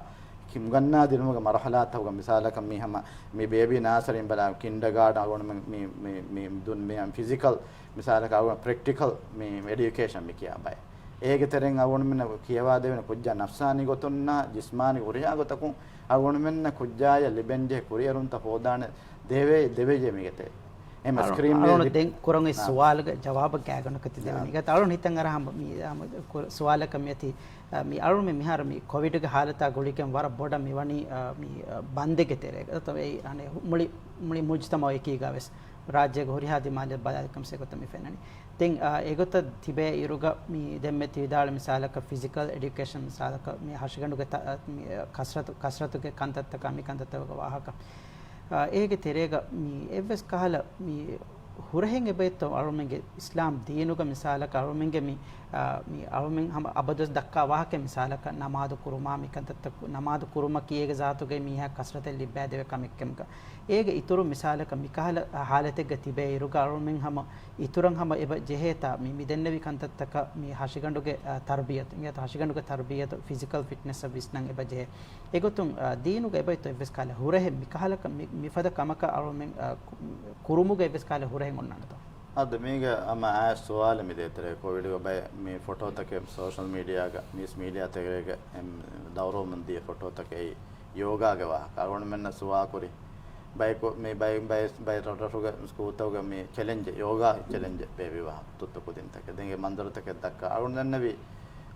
ކި-، މުގަންނާ ދިނުމުގެ މަރުހަލާތަކުގަ މިސާލަކަށް މީ ހަމަ މި ބޭބީ ނާސަރީން ބަލާ ކިންޑަގާޑަން އަޅުގަނޑުމެން މި، މި، މި ދުން މި ފިޒިކަލް މިސާލަކަށް އަޅުގަނޑު ޕްރެކްޓިކަލް މި އެޑިއުކޭޝަން މި ކިޔާ ބައެއް. އޭގެ ތެރެއިން އަޅުގަނޑުމެންނަށް ކިޔަވާދެވޭނެ ކުއްޖާ ނަފްސާނީ ގޮތުންނާ ޖިސްމާނީ ހުރިހާ ގޮތަކުން އަޅުގަނޑުމެންނަށް ކުއްޖާޔަށް ލިބެންޖެހޭ ކުރިއެރުންތައް ހޯދާނެ ދެވޭ، ދެވެޖޭ މީގެ ތެރޭ. އެހެން އަޅު-، ސްކްރީން އަޅުގަނޑު ދެން ކުރަން އޮތް ސުވާލުގެ ޖަވާބަށް ގާތްގަނޑަކަށް ތި ދެވެނީ. އަޅުގަނޑު ހިތަށް އަރާ ހަމަ މި، ހަމަ ކު-، ސުވާލަކަށް މިއޮތީ، އަ، މި އަޅުގަނޑުމެން މިހާރު މި ކޮވިޑުގެ ހާލަތާ ގުޅިގެން ވަރަށް ބޮޑަށް މި ވަނީ، އަ، މި، އަ، ބަންދެއްގެ ތެރޭގަ. އެ، އަނެއް މުޅި، މުޅި މުޖްތަމަޢު އެކީގަ ވެސް ރާއްޖޭގެ ހުރިހާ ދިމާލެއް ބަލާލިކަން ސެ ގޮތަށް މި ފެންނަނީ. ދެން، އާ، އެގޮތަށް ތިބޭ އިރުގަ މި ދެންމެ ތި ވިދާޅު މިސާލަކަށް ފިޒިކަލް އެޑިއުކޭޝަން މިސާލަކަށް މި ހަށިގަނޑުގެ ތަ-، މި، އާ، ކަސްރަތު، ކަސްރަތުގެ ކަންތައްތަކާ މި ކަންތައްތަކުގެ ވާހަކަ. އާ، އޭގެ ތެރޭގަ މި އެއްވެސް ކަހަލަ މި ހުރަހެއް އެބައޮތްތޯ އަޅުމެންގެ އިސްލާމް ދީނުގަ މިސާލަކަށް އަޅުމެންގެ މި، އާ، މި އަޅުމެން ހަމަ އަބަދުވެސް ދައްކާ ވާހަކަ މިސާލަކަށް ނަމާދު ކުރުމާ މި ކަންތައްތައް، ނަމާދު ކުރުމަކީ އޭގެ ޒާތުގައި މީހާ ކަސްރަތެއް ލިއްބާދެވޭ ކަމެއްކަމުގަ. އޭގެ އިތުރު މިސާލަކަށް މިކަހަލަ ހާލަތެއްގަ ތިބޭ އިރުގަ އަޅުމެން ހަމަ އިތުރަށް ހަމަ އެބަ ޖެހޭތާ މި، މި ދެންނެވި ކަންތައްތަކަށް މި ހަށިގަނޑުގެ، އަ، ތަރުބިޔަތު، އިނގޭތޯ ހަށިގަނޑުގެ ތަރުބިޔަތު ފިޒިކަލް ފިޓްނެސްއަށް ވިސްނަން އެބަ ޖެހޭ. އެގޮތުން، އަ، ދީނުގަ އެބައޮތްތޯ އެއްވެސް ކަހަލަ ހުރަހެއް މިކަހަލަ ކަ-، މި، މިފަދަ ކަމަކަށް އަޅުމެން، އަ، ކު-، ކުރުމުގަ އެއްވެސް ކަހަލަ ހުރަހެއް އޮންނާނެތޯ؟ އަދި މީގަ ހަމަ އާ ސުވާލެއް މި ދޭތެރޭ، ކޮވިޑުގަ ބައެއް މި ފޮޓޯތަކެއް ސޯޝަލް މީޑިއާގަ، މީސް މީޑިއާ ތެރޭގަ އެ ދައުރުވަމުން ދިޔަ ފޮޓޯތަކެއް އެއީ ޔޯގާގެ ވާހަކަ. އަޅުގަނޑުމެންނަށް ސުވާލު ކުރި ބައެއް ކު-، މި ބައެއް، ބައެއް، ބައެއް ރަށްރަށުގެ ސްކޫލްތަކުގަ މި ޗެލެންޖެއް، ޔޯގާ ޗެލެންޖެއް ބޭއްވި ވާހަކަ ތުއްތު ކުދިންތަކެއް. ދެން އެ މަންޒަރުތަކެއް ދައްކާ އަޅުގަނޑު ދެންނެވި،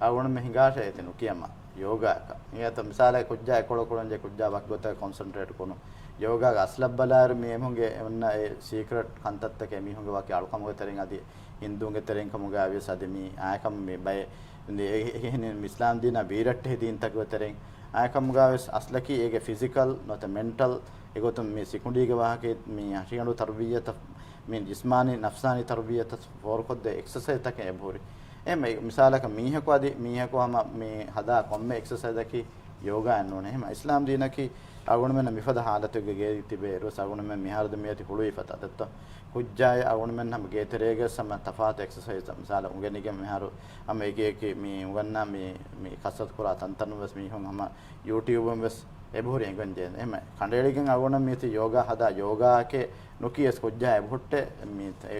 އަޅުގަނޑުމެން ހިނގާށޭ އޭތި ނުކިޔަމާ. ޔޯގާއަކަށް. އިނގޭތޯ މިސާލަކަށް ކުއްޖާ އެކޮޅަކުޅަންޖެ ކުއްޖާ ވަކި ގޮތަކަށް ކޮންސަންޓްރޭޓް ކުރުން. ޔޯގާގެ އަސްލަށް ބަލާއިރު މި އެމީހުންގެ އޮންނަ އެ ސީކްރެޓް ކަންތައްތަކެއް އެމީހުންގެ ވަކި އަޅުކަމުގެ ތެރެއިން އަދި ހިންދޫންގެ ތެރެއިން ކަމުގައި ވިޔަސް އަދި މި އާއެކަމް މި ބައެއް އެ-، އެ-، އެހެނިން އިސްލާމް ދީނާ ވީރައްޓެހި ދީންތަކުގެ ތެރެއިން އާއެކަމުގައި ވެސް އަސްލަކީ އޭގެ ފިޒިކަލް ނުވަތަ މެންޓަލް އެގޮތުން މި ސިކުނޑީގެ ވާހަކައެއް މި ހަށިގަނޑު ތަރުބިއްޔަތަށް މި ޖިސްމާނީ ނަފްސާނީ ތަރުބިއްޔަތަށް ފޯރުކޮށްދޭ އެކްސަސައިޒްތަކެއް އެބަހުރި. އެހެން މި-، މިސާލަކަށް މީހަކު އަދި މީހަކު ހަމަ މި ހަދާ ކޮންމެ އެކްސަސައިޒަކީ ޔޯގާއެއް ނޫނޭ. އެހެން އިސްލާމް ދީނަކީ އަޅުގަނޑުމެންނަށް މިފަދަ ހާލަތެއްގަ ގޭ ތިބޭ އިރުވެސް އަޅުގަނޑުމެން މިހާރު ދެން މިއޮތީ ހުޅުވި ފަތާ ދެއްތޯ. ކުއްޖާއަށް އަޅުގަނޑުމެން ހަމަ ގޭތެރޭގަ ހަމަ ތަފާތު އެކްސަސައިޒް މިސާލަށް އުނގެނިގެން މިހާރު ހަމަ އެކި އެކި މި އުނގަންނަ މި، މި ކަސްރަތު ކުރާ ތަންތަނުން ވެސް މީހުން ހަމަ ޔޫޓިއުބުން ވެސް އެބަހުރި އެނގެން ޖެހޭ. އެހެން ކަނޑައެޅިގެން އަޅުގަނޑަށް މިއޮތީ ޔޯގާ ހަދާ ޔޯގާއެކޭ ނުކިޔަސް ކުއްޖާ އެބަހުއްޓޭ މި އެ،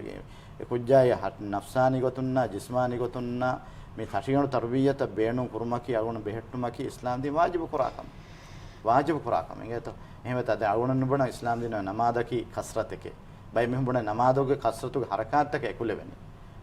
އެ ކުއްޖާއަށް ހަ-، ނަފްސާނީ ގޮތުންނާ، ޖިސްމާނީ ގޮތުންނާ މި ހަށިގަނޑު ތަރުބިއްޔަތަށް ބޭނުން ކުރުމަކީ އަޅުގަނޑު ބެހެއްޓުމަކީ އިސްލާމް ދީން ވާޖިބު ކުރާ ކަމެއް. ވާޖިބު ކުރާ ކަމެއް. އިނގޭތޯ؟ އެހެންވެ އަދި އަޅުގަނޑު ނުބުނާ އިސްލާމް ދީނުގައި ނަމާދަކީ ކަސްރަތެކޭ. ބައެއް މީހުން ބުނޭ ނަމާދުގެ ކަސްރަތުގެ ހަރަކާތްތަކަށް އެކުލެވެނީ.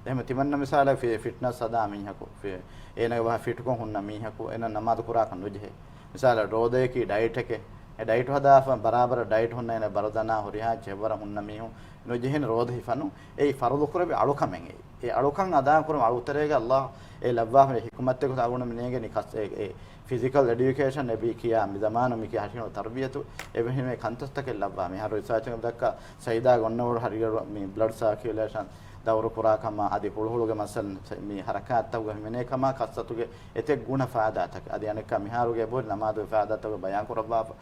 އެހެން ތިމަންނަ މިސާލަށް ފި-، ފިޓްނަސް ހަދާ މީހަކު، ފި-، އޭނަގެ ވާހަ ފިޓްކޮށް ހުންނަ މީހަކު، އޭނަ ނަމާދު ކުރާކަށް ނުޖެހޭ. މިސާލަށް ރޯދައަކީ ޑައިޓެކޭ. އެ ޑައިޓް ހަދާފަ ބަރާބަރަށް ޑައިޓް ހުންނަ އޭނަ ބަރުދަނާ ހުރިހާ ޗެއްވަރަށް ހުންނަ މީހުން ނުޖެހޭނެ ރޯދަ ހިފަން. އެއީ ފަރުޟު ކުރެވި އަޅުކަމެއް އެއީ. އެ އަޅުކަން އަދާކުރުން އަޅުތެރޭގަ އައްލާހު އެ ލައްވާފަ ހިކުމަތެއް ގޮތަށް އަޅުގަނޑުމެން ނޭނގެނީ ކަސް-، އެ، އެ ފިޒިކަލް އެޑިއުކޭޝަން އެބީ ކިޔާ މި ޒަމާނު މި ކިޔާ ހަށިގަނޑު ތަރުބިޔަތު އެބަހިމޭ ކަންތައްތަކެއް ލައްވާ. މިހާރު ރިސާޗުން ދައްކާ ސައިދާގެ އޮންނަ ހުރި ހަށިގަނޑު މި ބްލަޑް ސާކިއުލޭޝަން ދައުރު ކުރާ ކަމާ އަދި ހުޅުހުޅުގެ މައްސަލަ މި ހަރަކާތްތަކުގެ ހިމެނޭ ކަމާ ކަސްރަތުގެ އެތެއް ގުނަ ފާއިދާތަކެއް. އަދި އަނެއްކާ މިހާރުގެ އެބަހުރި ނަމާދުގެ ފާއިދާތަކުގެ ބަޔާން ކުރައްވާފަ.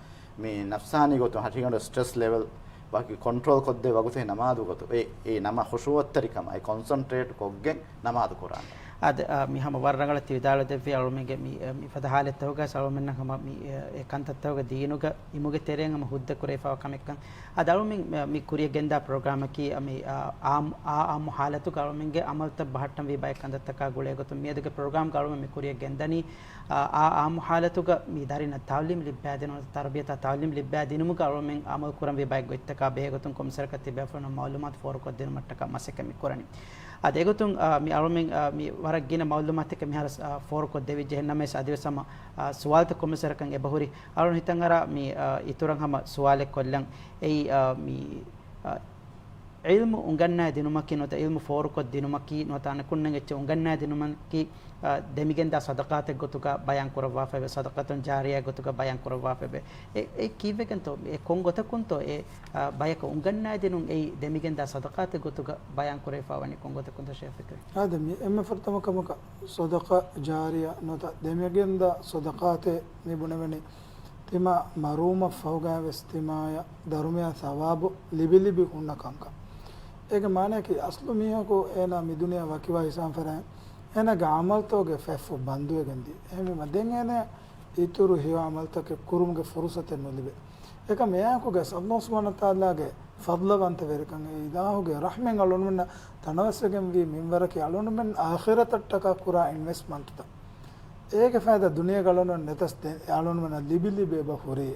މި ނަފްސާނީ ގޮތުން ހަށިގަނޑު ސްޓްރެސް ލެވެލް ވަކި ކޮންޓްރޯލް ކޮށްދޭ ވަގުތެއް ނަމާދު ގޮތު. އެ، އެ ނަމަ ޚުޝޫޢަތްތެރިކަމާ، އެ ކޮންސަންޓްރޭޓް ކޮށްގެން ނަމާދު ކުރާނެ. އާދެ، އާ، މި ހަމަ ވަރަށް ރަނގަޅަށް ތި ވިދާޅުވެދެއްވި އަޅުމެންގެ މި، އެ، މި ފަދަ ހާލަތްތަކުގަ އަޅުމެންނަށް ހަމަ މި، އެ، އެ ކަންތައްތަކުގެ ދީނުގަ އިމުގެ ތެރެއިން ހަމަ ހުއްދަ ކުރެވިފައިވާ ކަމެއްކަން. އާދެ، އަޅުމެން މި، މި ކުރިއަށް ގެންދާ ޕްރޮގްރާމަކީ، އަ، މި، އާ، އާ، އާ، އާއްމު ހާލަތުގަ އަޅުމެންގެ އަމަލުތައް ބަހައްޓަންވީ ބައެއް ކަންތައްތަކާ ގުޅޭ ގޮތުން މިއަދުގެ ޕްރޮގްރާމްގަ އަޅުމެން މި ކުރިއަށް ގެންދަނީ، އާ، އާ، އާއްމު ހާލަތުގަ މި ދަރިންނަށް ތައުލީމް ލިއްބައިދިނުމަށް، ތަރުބިޔަތާ ތައުލީމް ލިއްބައިދިނުމުގަ އަޅުމެން އަމަލު ކުރަންވީ ބައެއް ގޮތްތަކާ ބެހޭގޮތުން ކޮންމެސްވަރަކަށް ތިބޭފުޅުންނަށް މައުލޫމާތު ފޯރުކޮށްދިނުމަށްޓަކާ މަސައްކަތް މި ކުރަނީ. އާދެ، އެގޮތުން، އާ، މި އަޅުމެން، އާ، މި ވަރަށް ގިނަ މައުލޫމާތެއް މިހާރު، އާ، ފޯރުކޮށްދެވިއްޖެ. އެހެންނަމަވެސް އަދިވެސް ހަމަ، އާ، ސުވާލުތައް ކޮންމެސް ވަރަކަށް އެބަހުރި. އަޅުން ހިތަށް އަރާ މި، އާ، އިތުރަށް ހަމަ ސުވާލެއް ކޮށްލަން. އެއީ، އާ، މި، އާ، ޢިލްމު އުނގަންނާ ދިނުމަކީ ނުވަތަ ޢިލްމު ފޯރުކޮށް ދިނުމަކީ ނުވަތަ އަނެކުންނަށް އެއްޗެއް އުނގަންނާ ދިނުމަކީ، އާ، ދެމިގެންދާ ޞަދަޤާތެއް ގޮތުގަ ބަޔާން ކުރައްވާފައެވެ. ޞަދަޤަތުން ޖާރިޔާ ގޮތުގަ ބަޔާން ކުރައްވާފައެވެ. އެ، އެ ކީއްވެގެންތޯ؟ އެ ކޮން ގޮތަކުންތޯ އެ، އާ، ބަޔަކަށް އުނގަންނާ ދިނުން އެއީ ދެމިގެންދާ ޞަދަޤާތެއް ގޮތުގަ ބަޔާން ކުރެވިފަ ވަނީ ކޮން ގޮތަކުންތޯ ޝޭޚް ފިކްރީ؟ އާދެ، މި އެންމެ ފުރަތަމަ ކަމަކަށް ޞަދަޤާ ޖާރިޔާ ނުވަތަ ދެމިގެންދާ ޞަދަޤާތޭ މި ބުނެވެނީ ތިމާ މަރުވުމަށްފަހުގައިވެސް ތިމާޔަށް ދަރުމަޔާ ސަވާބު ލިބިލިބި ހުންނަ ކަންކަން. އޭގެ މާނައަކީ އަސްލު މީހަކު އޭނާ މި ދުނިޔެއަށް ވަކިވާ ހިސާބުން ފަރާތް އޭނާގެ ޢަމަލުތަކުގެ ފަތްފުށް ބަންދުވެގެން ދިޔަ. އެހެންވީމަ ދެން އޭނާ އިތުރު ހެޔޮ ޢަމަލުތަކެއް ކުރުމުގެ ފުރުޞަތެއް ނުލިބޭ. އެކަމް އެއާއެކުގަ ﷲ ސުބްޙާނަހޫ ވަތަޢާލާގެ ފަޟްލުވަންތަވެރިކަން، އެ އިލާހުގެ ރަޙްމަތް އަޅުގަނޑުމެންނަށް ތަނަވަސްވެގެންވީ މިންވަރަކީ އަޅުގަނޑުމެން އާޚިރަތަށްޓަކާ ކުރާ އިންވެސްޓްމަންޓްތައް. އޭގެ ފައިދާ ދުނިޔޭގަ އަޅުގަނޑުމެން ނެތަސް ދެން އަޅުގަނޑުމެންނަށް ލިބި ލިބި އެބަ ހުރީ.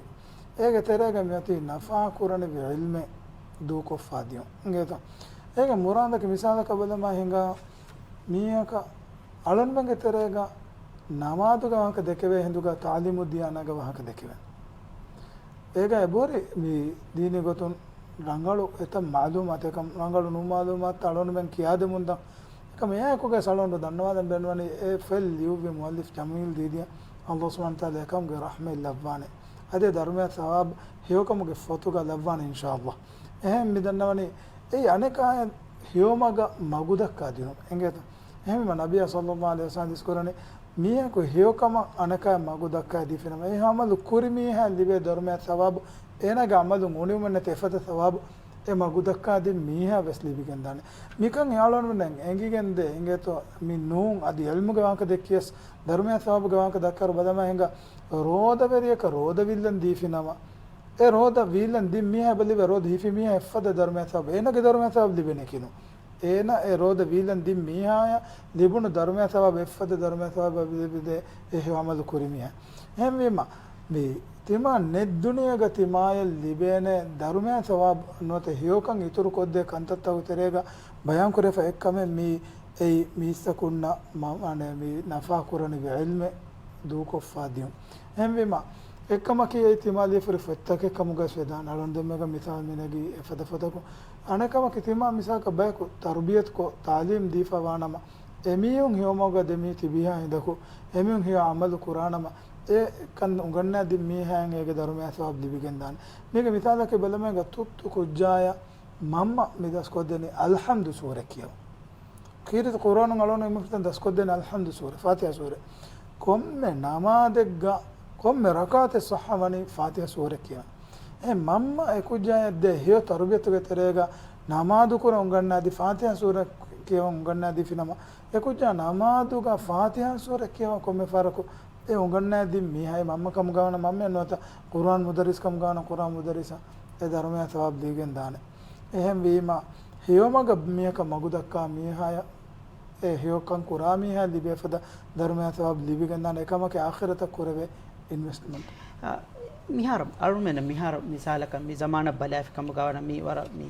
އޭގެ ތެރޭގަ މިއޮތީ ނަފާ ކުރަނިވި ޢިލްމެއް ދޫކޮށްފަ ދިޔުން. އިނގޭތޯ؟ އޭގެ މުރާދަކީ މިސާލަކަށް ބަލަމާ ހިނގާ މީހަކަށް އަޅުންމެންގެ ތެރޭގަ ނަމާދުގެ ވާހަކަ ދެކެވޭ ހިނދުގަ ތަޢުލީމު ދިޔާނާގެ ވާހަކަ ދެކެވޭނެ. އޭގަ އެބަހުރި މި ދީނީ ގޮތުން ރަނގަޅު އެތައް މަޢުލޫމާތު، އެކަމް ރަނގަޅު ނޫން މަޢުލޫމާތު އަޅުންމެން ކިޔާދެމުންދާ. އެކަމް އެއާއެކުގަ އަޅުން ދަންނަވާލަން ބޭނުންވަނީ އެ ފޮތް ލިޔުއްވި މުއައްލިފް ޖަމީލް ދީދީއަށް ﷲ ސުބްޙާނަހޫ ވަތަޢާލާ އެކަމުގެ ރަޙްމަތް ލައްވާނެ. އަދި ދަރުމަޔާ ސަވާބު ހެޔޮކަމުގެ ފޮތުގަ ލައްވާނެ އިންޝާﷲ. އެހެން މި ދަންނަވަނީ އެއީ އަނެކާޔަށް ހެޔޮމަގަށް މަގުދައްކާ ދިނުން. އެނގޭތަ؟ އެހެންވީމަ ނަބިއްޔާ ޞައްލައްލާހު ޢަލައިހި ވަސައްލަމަ ޙަދީޘް ކުރަނީ، މީހަކު ހެޔޮކަމަށް އަނެކާ މަގު ދައްކާ ދީފިނަމަ، އެ ޢަމަލު ކުރި މީހާ ލިބޭ ދަރުމަޔާ ސަވާބު، އޭނާގެ ޢަމަލުން އުނިވުމެއް ނެތި އެފަދަ ސަވާބު އެ މަގު ދައްކާ ދިން މީހާ ވެސް ލިބިގެންދާނެ. މިކަން އަޅުގަނޑުމެން އެނގިގެންދޭ އިނގޭތޯ، މި ނޫން އަދި ޢިލްމުގެ ވާހަކަ ދެއްކިޔަސް ދަރުމަޔާ ސަވާބުގެ ވާހަކަ ދައްކާއިރު ބަލަމާ ހިނގާ ރޯދަވެރިޔަކަށް ރޯދަ ވީއްލަން ދީފިނަމަ، އެ ރޯދަ ވީއްލަން ދިން މީހާ އެބަ ލިބޭ ރޯދަ ހިފި މީހާ އެއްފަދަ ދަރުމަޔާ ސަވާބު، އޭނާގެ ދަރުމަޔާ ސަވާބު ލިބޭނެ ކިނު. އޭނަ އެ ރޯދަ ވީލަން ދިން މީހާޔަށް ލިބުނު ދަރުމަޔާ ސަވާބު އެއްފަދަ ދަރުމަޔާ ސަވާބު ލިބިދޭ އެ ހެޔޮ ޢަމަލު ކުރި މީހާ. އެހެންވީމަ، މި ތިމާ ނެތް ދުނިޔޭގަ ތިމާޔަށް ލިބޭނެ ދަރުމަޔާ ސަވާބު ނުވަތަ ހެޔޮކަން އިތުރު ކޮށްދޭ ކަންތައްތަކުގެ ތެރޭގަ ބަޔާންކުރެވިފަ އެއްކަމެއް މީ އެއީ މީސްތަކުންނަށް މަ-، މާނަ މި ނަފާ ކުރަނިވި ޢިލްމެއް ދޫކޮށްފަ ދިޔުން. އެހެންވީމަ، އެއްކަމަކީ އެއީ ތިމާ ލިޔެފަ ހުރި ފޮތްތަކެއް ކަމުގަސް ވެދާނެ. އަޅުން ދެންމެގަ މިސާލު މިނެގީ އެފަދަ ފޮތަކުން. އަނެއްކަމަކީ ތިމާ މިސާލަކަށް ބަޔަކު ތަރުބިޔަތުކޮށް ތަޢުލީމް ދީފަ ވާނަމަ، އެމީހުން ހެޔޮމަގުގަ ދެމީ ތިބިހާ ހިނދަކު، އެމީހުން ހެޔޮ ޢަމަލު ކުރާނަމަ، އެ ކަން އުނގަންނާ ދިން މީހާއަށް އޭގެ ދަރުމަޔާ ސަވާބު ލިބިގެންދާނެ. މީގެ މިސާލަކީ ބަލަމޭގަ ތުއްތު ކުއްޖާޔަށް މަންމަ މި ދަސްކޮށްދެނީ އަލްޙަމްދު ސޫރަ ކިޔަވަން. ކީރިތި ޤުރުއާނުން އަޅުގަނޑު އެންމެ ފުރަތަމަ ދަސްކޮށްދޭނެ އަލްޙަމްދު ސޫރަ، ފާތިޙާ ސޫރަ. ކޮންމެ ނަމާދެއްގަ، ކޮންމެ ރަކާތެއް ޞައްޙަވަނީ ފާތިޙާ ސޫރަ ކިޔަން. އެ މަންމަ އެ ކުއްޖާޔަށް ދޭ ހެޔޮ ތަރުބިޔަތުގެ ތެރޭގަ ނަމާދު ކުރަން އުނގަންނާދީ، ފާތިޙާ ސޫރަ ކިޔަވަން އުނގަންނާދީފިނަމަ، އެ ކުއްޖާ ނަމާދުގަ ފާތިޙާ ސޫރަ ކިޔަވަން ކޮންމެ ފަހަރަކު އެ އުނގަންނާދިން މީހާ އެ މަންމަ ކަމުގަވާނަ މަންމައެއް ނުވަތަ ޤުރުއާން މުދައްރިސް ކަމުގަވާނަ ޤުރުއާން މުދައްރިސަށް އެ ދަރުމަޔާ ސަވާބު ލިބިގެން ދާނެ. އެހެން ވީމަ، ހެޔޮމަގަށް މީހަކަށް މަގު ދައްކާ މީހާޔަށް، އެ ހެޔޮކަން ކުރާ މީހާ ލިބޭ ފަދަ ދަރުމަޔާ ސަވާބު ލިބިގެން ދާނެ. އެކަމަކީ އާޚިރަތަށް ކުރެވޭ އިންވެސްޓްމަންޓް. އާ، މިހާރު އަޅުމެން މިހާރު މިސާލަކަށް މި ޒަމާނަށް ބަލާފި ކަމުގަވާނަ މި ވަރަށް މި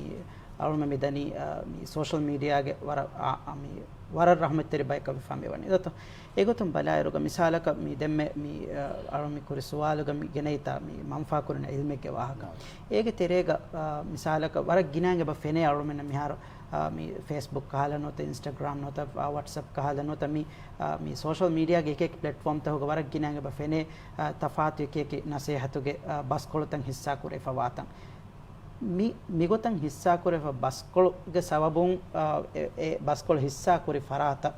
އަޅުމެން މި ދަނީ، އާ، މި ސޯޝަލް މީޑިއާގެ ވަރަށް، އާ، އާ، މި ވަރަށް ރަޙްމަތްތެރި ބަޔަކަށް ވެފަ މިވަނީ. ދޯ؟ އެގޮތުން ބަލާއިރުގަ މިސާލަކަށް މި ދެންމެ މި، އަ، އަޅު މި ކުރި ސުވާލުގަ މި ގެނައިތާ މި މަންފާކުރަން ޢިލްމެއްގެ ވާހަކަ. ނާ. އޭގެ ތެރޭގަ، އަ، މިސާލަކަށް ވަރަށް ގިނައިން އެބަ ފެނޭ އަޅުމެންނަށް މިހާރު، އަ، މި ފޭސްބުކް ކަހަލަ ނުވަތަ އިންސްޓަގްރާމް ނުވަތަ، އަ، ވަޓްސްއެޕް ކަހަލަ ނުވަތަ މި، އަ، މި ސޯޝަލް މީޑިއާގެ އެކި އެކި ޕްލެޓްފޯމްތަކުގަ ވަރަށް ގިނައިން އެބަ ފެނޭ، އަ، ތަފާތު އެކި އެކި ނަސޭހަތުގެ، އަ، ބަސްކޮޅުތައް ހިއްސާ ކުރެވިފަ ވާތަން. މި، މިގޮތަށް ހިއްސާކުރެވިފަ ބަސްކޮޅުގެ ސަބަބުން، އާ، އެ، އެ ބަސްކޮޅު ހިއްސާކުރި ފަރާތަށް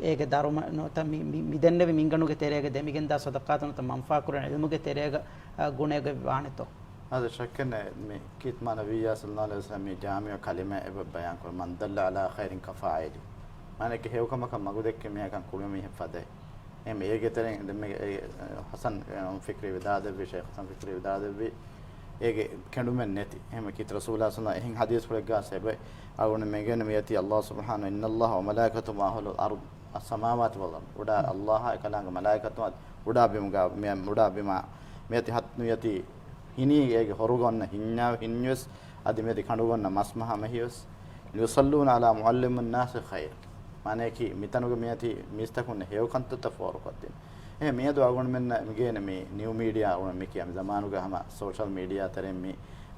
އޭގެ ދަރުމަ ނުވަތަ މި، މި، މި ދެންނެވި މިންގަނޑުގެ ތެރޭގަ ދެމިގެންދާ ޞަދަޤާތު ނުވަތަ މަންފާކުރަން ޢިލްމުގެ ތެރޭގަ، އާ، ގުނައެއް ވާނެތޯ؟ އާދެ، ޝައްކެއް ނެތް. މި ކީރިތި މާތް ނަބިއްޔާ ޞައްލައްލާހު ޢަލައިހި ވަސައްލަމް މި ޖާމިޢު ކަލިމަ އެބަ ބަޔާން ކުރަން، "من دل على خير كفاعله." މާނައަކީ ހެޔޮކަމަކަށް މަގުދެއްކި މީހަކަށް ކުޅު މީހެއް ފަދައިން. އެހެން އޭގެ ތެރެއިން ދެންމެ އެ، ހަސަން، އެ، ފިކްރީ ވިދާދެއްވި، ޝޭޚް ހަސަން ފިކްރީ ވިދާދެއްވި، އޭގެ ކެނޑުމެއް ނެތި. އެހެން ކީރިތި ރަސޫލާ ޞައްލައްލާހު ޢަލައިހި ވަސައްލަމް އެހެން ޙަދީޘްފުޅެއްގަ އެބަ އަޅުގަނޑު މި ގެންނަ މިއޮތީ، "الله سبحانه، إن الله وملائكته ما خلق الأرض، السماوات والأرض." އުޑާ ﷲ އާ އެކަލާނގެ މަލާއިކަތުން އުޑާ ބިމުގަ، މި އުޑާ ބިމާ މިއޮތީ ހަތް ނުވަތަ ހިނީ އޭގެ ހޮރުގަ އޮންނަ ހިންޏާ ހިންޏުވެސް، އަދި މިއޮތީ ކަނޑުގަ އޮންނަ މަސް މަހާ މަހިވެސް. يصلون على معلم الناس خير. މާނަޔަކީ، މިތަނުގަ މިއަތި މީސްތަކުން ހެޔޮ ކަންތައްތައް ފޯރުކޮށްދިން. އެހެން މިއަދު އަޅުގަނޑުމެންނަށް މިގޭނެ މި ނިއު މީޑިއާ އަޅުގަނޑު މި ކިޔާ މި ޒަމާނުގަ ހަމަ ސޯޝަލް މީޑިއާ ތެރެއިން މި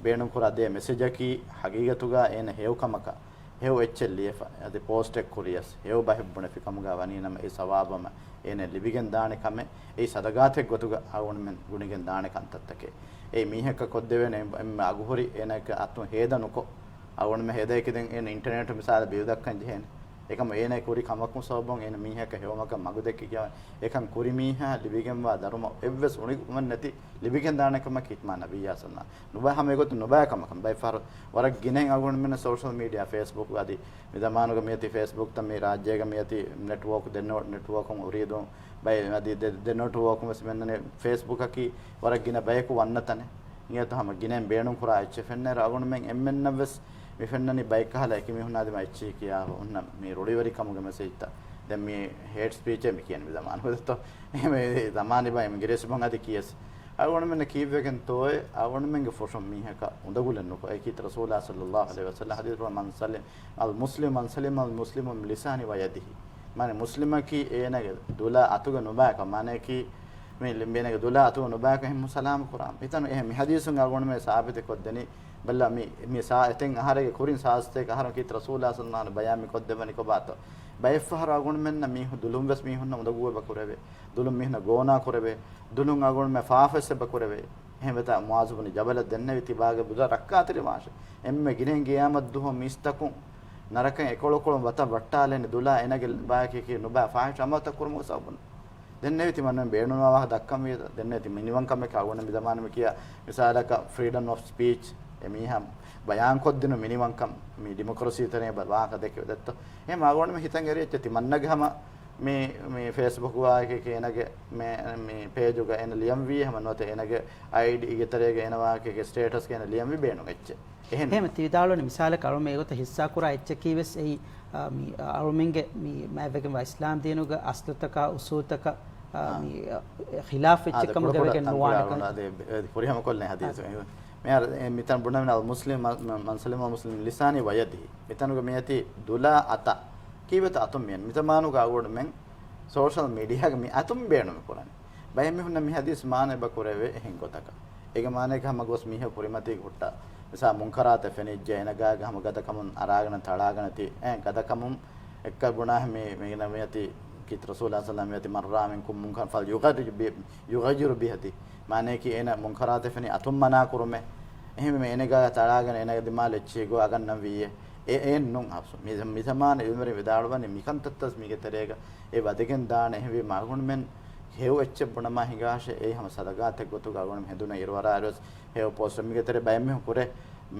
ބޭނުންކުރާ ދޭ މެސެޖަކީ ހަގީގަތުގަ އޭނަ ހެޔޮ ކަމަކަށް ހެޔޮ އެއްޗެއް ލިޔެފަ، އަދި ޕޯސްޓެއް ކުރިޔަސް ހެޔޮ ބަހެއް ބުނެފި ކަމުގަ ވަނީ ނަމަ އެ ސަވާބު ހަމަ އޭނަ ލިބިގެން ދާނެ ކަމެއް، އެއީ ސަދަގާތެއް ގޮތުގަ އަޅުގަނޑުމެން ގުނިގެން ދާނެ ކަންތައްތަކެއް. އެއީ މީހަކަށް ކޮށްދެވޭނެ އެންމެ އަގުހުރި އޭނަގެ އަތުން ހޭދަ ނުކޮށް، އަޅުގަނޑުމެން ހޭދައަކީ ދެން އޭނަ އިންޓަރނެޓު މިސާލަށް ބިރު ދައްކަން ޖެހޭނެ. އެކަމަ އޭނަ ކުރި ކަމަކުން ސަބަބުން އޭނަ މީހަކަށް ހެޔޮކަމަކަށް މަގު ދެއްކި ކިޔަވަން. އެކަން ކުރި މީހާ ލިބިގެންވާ ދަރުމަ އެއްވެސް އުނި އުމަށް ނެތި ލިބިގެން ދާނެ ކަމަކީ ހިތްމާ ނަބިއްޔާ ސައްލަ ނުބައި ހަމަ އެގޮތުން ނުބައި ކަމަކަށް ބައެއް ފަހަރު ވަރަށް ގިނައިން އަޅުގަނޑުމެންނަށް ސޯޝަލް މީޑިއާ ފޭސްބުކް އަދި މި ޒަމާނުގަ މިއަތި ފޭސްބުކްތައް މި ރާއްޖޭގަ މިއަތި ނެޓްވޯކް ދެން ނެޓްވޯކުން އުރީދޫން ބައެއް އަދި ދެ ދެ ނެޓްވޯކުން ވެސް މެންނަނީ ފޭސްބުކަކީ ވަރަށް ގިނަ ބަޔަކު ވަންނަ ތަނެއް. އިނގޭތޯ ހަމަ ގިނައިން ބޭނުން ކުރާ އެއްޗެއް ފެންނައިރު އަޅުގަނޑުމެން އެންމެންނަށް ވެސް މި ފެންނަނީ ބައެއްކަހަލަ އެކި މީހުން އަދި މަ އެއްޗެހި ކިޔާ ހުންނަ މި ރުޅިވެރިކަމުގެ މެސެޖްތައް. ދެން މި ހޭޓް ސްޕީޗޭ މި ކިޔަނީ މި ޒަމާނު ހުރެތޯ. އެހެން ޒަމާނީ ބަ އިނގިރޭސި ބަހުން އަދި ކިޔަސް. އަޅުގަނޑުމެންނަށް ކީއްވެގެންތޯއޭ އަޅުގަނޑުމެންގެ ފުށުން މީހަކަށް އުނދަގުލެއް ނުކޮށް. އެކީ ރަސޫލާ ޞައްލައްލާހު ޢަލައިހި ވަސައްލަމް ޙަދީޘް ކުރަން، މަން ސަލިމް، އަލް މުސްލިމު، މަން ސަލިމަ އަލް މުސްލިމު މިން ލިސާނި ވަ ޔަދިހި. މާނަ މުސްލިމަކީ އޭނަގެ ދުލާ އަތުގަ ނުބައިކަށް، މާނައަކީ މި އޭނަގެ ދުލާ އަތުގަ ނުބައިކަށް ހިންމު ސަލާމް ކުރާ. މިތަނު އެހެން މި ޙަދީޘުން އަޅުގަނޑުމެން ސާބިތު ކޮށްދެނީ. ބައްލަ މި، މި ސާ އެތެއް އަހަރެއްގެ ކުރިން ސާސްތޭކަ އަހަރުން ކީ ރަސޫލާ ޞައްލައްލާހު ޢަލައިހި ވަސައްލަމް ބަޔާން މި ކޮށްދެއްވަނީ ކޮބާތޯ؟ ބައެއް ފަހަރު އަޅުގަނޑުމެންނަށް މީހުން ދުލުން ވެސް މީހުންނަށް އުނދަގޫ އެބަ ކުރެވޭ. ދުލުން އަޅުގަނޑުމެން ފާފަސް އެބަ ކުރެވޭ. އެހެންވެތާ މުޢާޛު ބުނި ޖަބަލަށް ދެންނެވި ތިބާގެ ބުދަ ރައްކާތެރިވާށޭ. އެންމެ ގިނައިން ޤިޔާމަތް ދުވަހު މީސްތަކުން ނަރަކައިން އެކޮޅުކޮޅުން ވަތަށް ވައްޓާލެން ދުލާ އޭނަގެ ބަޔަކީ ނުބައި ފާޙިޝް ޢަމަލުތައް ކުރުމުގެ ސަބަބުން. ދެންނެވި ތިމަންމެން ބޭނުންވާ ވާހަކަ ދައްކަން ވީ. ދެންނެވި ތި މިނިވަންކަމެއް އަޅުގަނޑު މި ޒަމާނު މި ކިޔާ މިސާލަކަށް ފްރީޑަމް އޮފް ސްޕީޗް. އެ މީހާ ބަޔާންކޮށްދިނު މިނިވަންކަން މި ޑިމޮކްރަސީ ތެރޭ ބަ-، ވާހަކަ ދެކެވި ދެއްތޯ. އެހެން އަޅުގަނޑު މި ހިތަށް އެރި އެއްޗެއް ތިމަންނަގެ ހަމަ މި، މި ފޭސްބުކް ވާހަކަ އޭނަގެ މެ-، މި ޕޭޖުގަ އޭނަ ލިޔަންވީ ހަމަ ނުވަތަ އޭނަގެ އައިޑީގެ ތެރޭގަ އޭނަ ވާހަކަ ސްޓޭޓަސްގަ އޭނަ ލިޔަންވީ ބޭނުން އެއްޗެއް. އެހެން. އެހެން ތި ވިދާޅުވަނީ މިސާލަކަށް އަޅުމެން އެގޮތަށް ހިއްސާކުރާ އެއްޗަކީ ވެސް އެއީ، އާ، މި އަޅުމެންގެ މި މާތްވެގެންވާ އިސްލާމް ދީނުގެ އަސްލުތަކާ އުސޫލްތަކަށް، އާ، އާ. މި، އާ، ޚިލާފް އާ، އެއްޗެއް އާ، ކަމުގަ ކުޑަ ވެގެން ކުޑަ ނުވާނެ ކަމަށް. އާ، އާ، ފުރިހަމަކޮށްލަން ހަދީސް. އާ. މިހާރު މިތަން ބުނަމިނަ އަލް މުސްލިމް، މަ-، މަ-، މަން ސަލިމަ މުސްލިމް ލިސާނި ވަޔަދިހި. މިތަނުގަ މިއޮތީ ދުލާ އަތަށް. ކީއްވެތަ އަތުން މިއަން. މިތަމާނުގަ އަޅުގަނޑުމެން ސޯޝަލް މީޑިއާގަ މި އަތުން ބޭނުމި ކުރަނީ. ބައެއް މީހުންނަށް މި ހަދީސް މާނަ އެބަ ކުރެވޭ އެހެން ގޮތަކަށް. އޭގެ މާނައަކީ ހަމަ ގޮސް މީހަކު ކުރިމަތީގަ ހުއްޓާ. މިސާ މުންކަރާތެއް ފެނިއްޖެ އޭނަގާގެ ހަމަ ގަދަކަމުން އަރާގަނެ ތަޅާގަނެ ތި. އެ ގަދަކަމުން އެއްކަ ބުނާ މި، މި، މި އަތި ކީ ރަސޫލާ ސަލާމް އަތި މަން ރާ މިންކުމް މުންކަރަން ފަލް ޔުޣައްޔިރް ބި-، ޔުޣައްޔިރް ބިޔަދިހި. މާނައަކީ އޭނަ މުންކަރާތެއް ފެނި އަތުން މަނާ ކުރުމެއް. އެހެންވީމަ އޭނަގާ ތަޅާގަނެ އޭނަގެ ދިމާލަށް އެއްޗެހި ގޮ އަގަންނަން ވީއޭ. އެ އެއެއް ނޫން އަސްލު. މި، މި ޒަމާނު އިލްމުވެރިން ވިދާޅުވަނީ މިކަންތައްތަސް މީގެ ތެރޭގަ އެ ވަދެގެން ދާނެ. އެހެންވީމަ އަޅުގަނޑުމެން ހެޔޮ އެއްޗެއް ބުނަމާ ހިނގާށޭ، އެއީ ހަމަ ސަދަގާތެއް ގޮތުގަ އަޅުގަނޑުމެން ހެނދުނަ އިރުއަރާއިރުވެސް ހެޔޮ ޕޯސްޓް މީގެ ތެރޭ ބައެއް މީހުން ކުރޭ.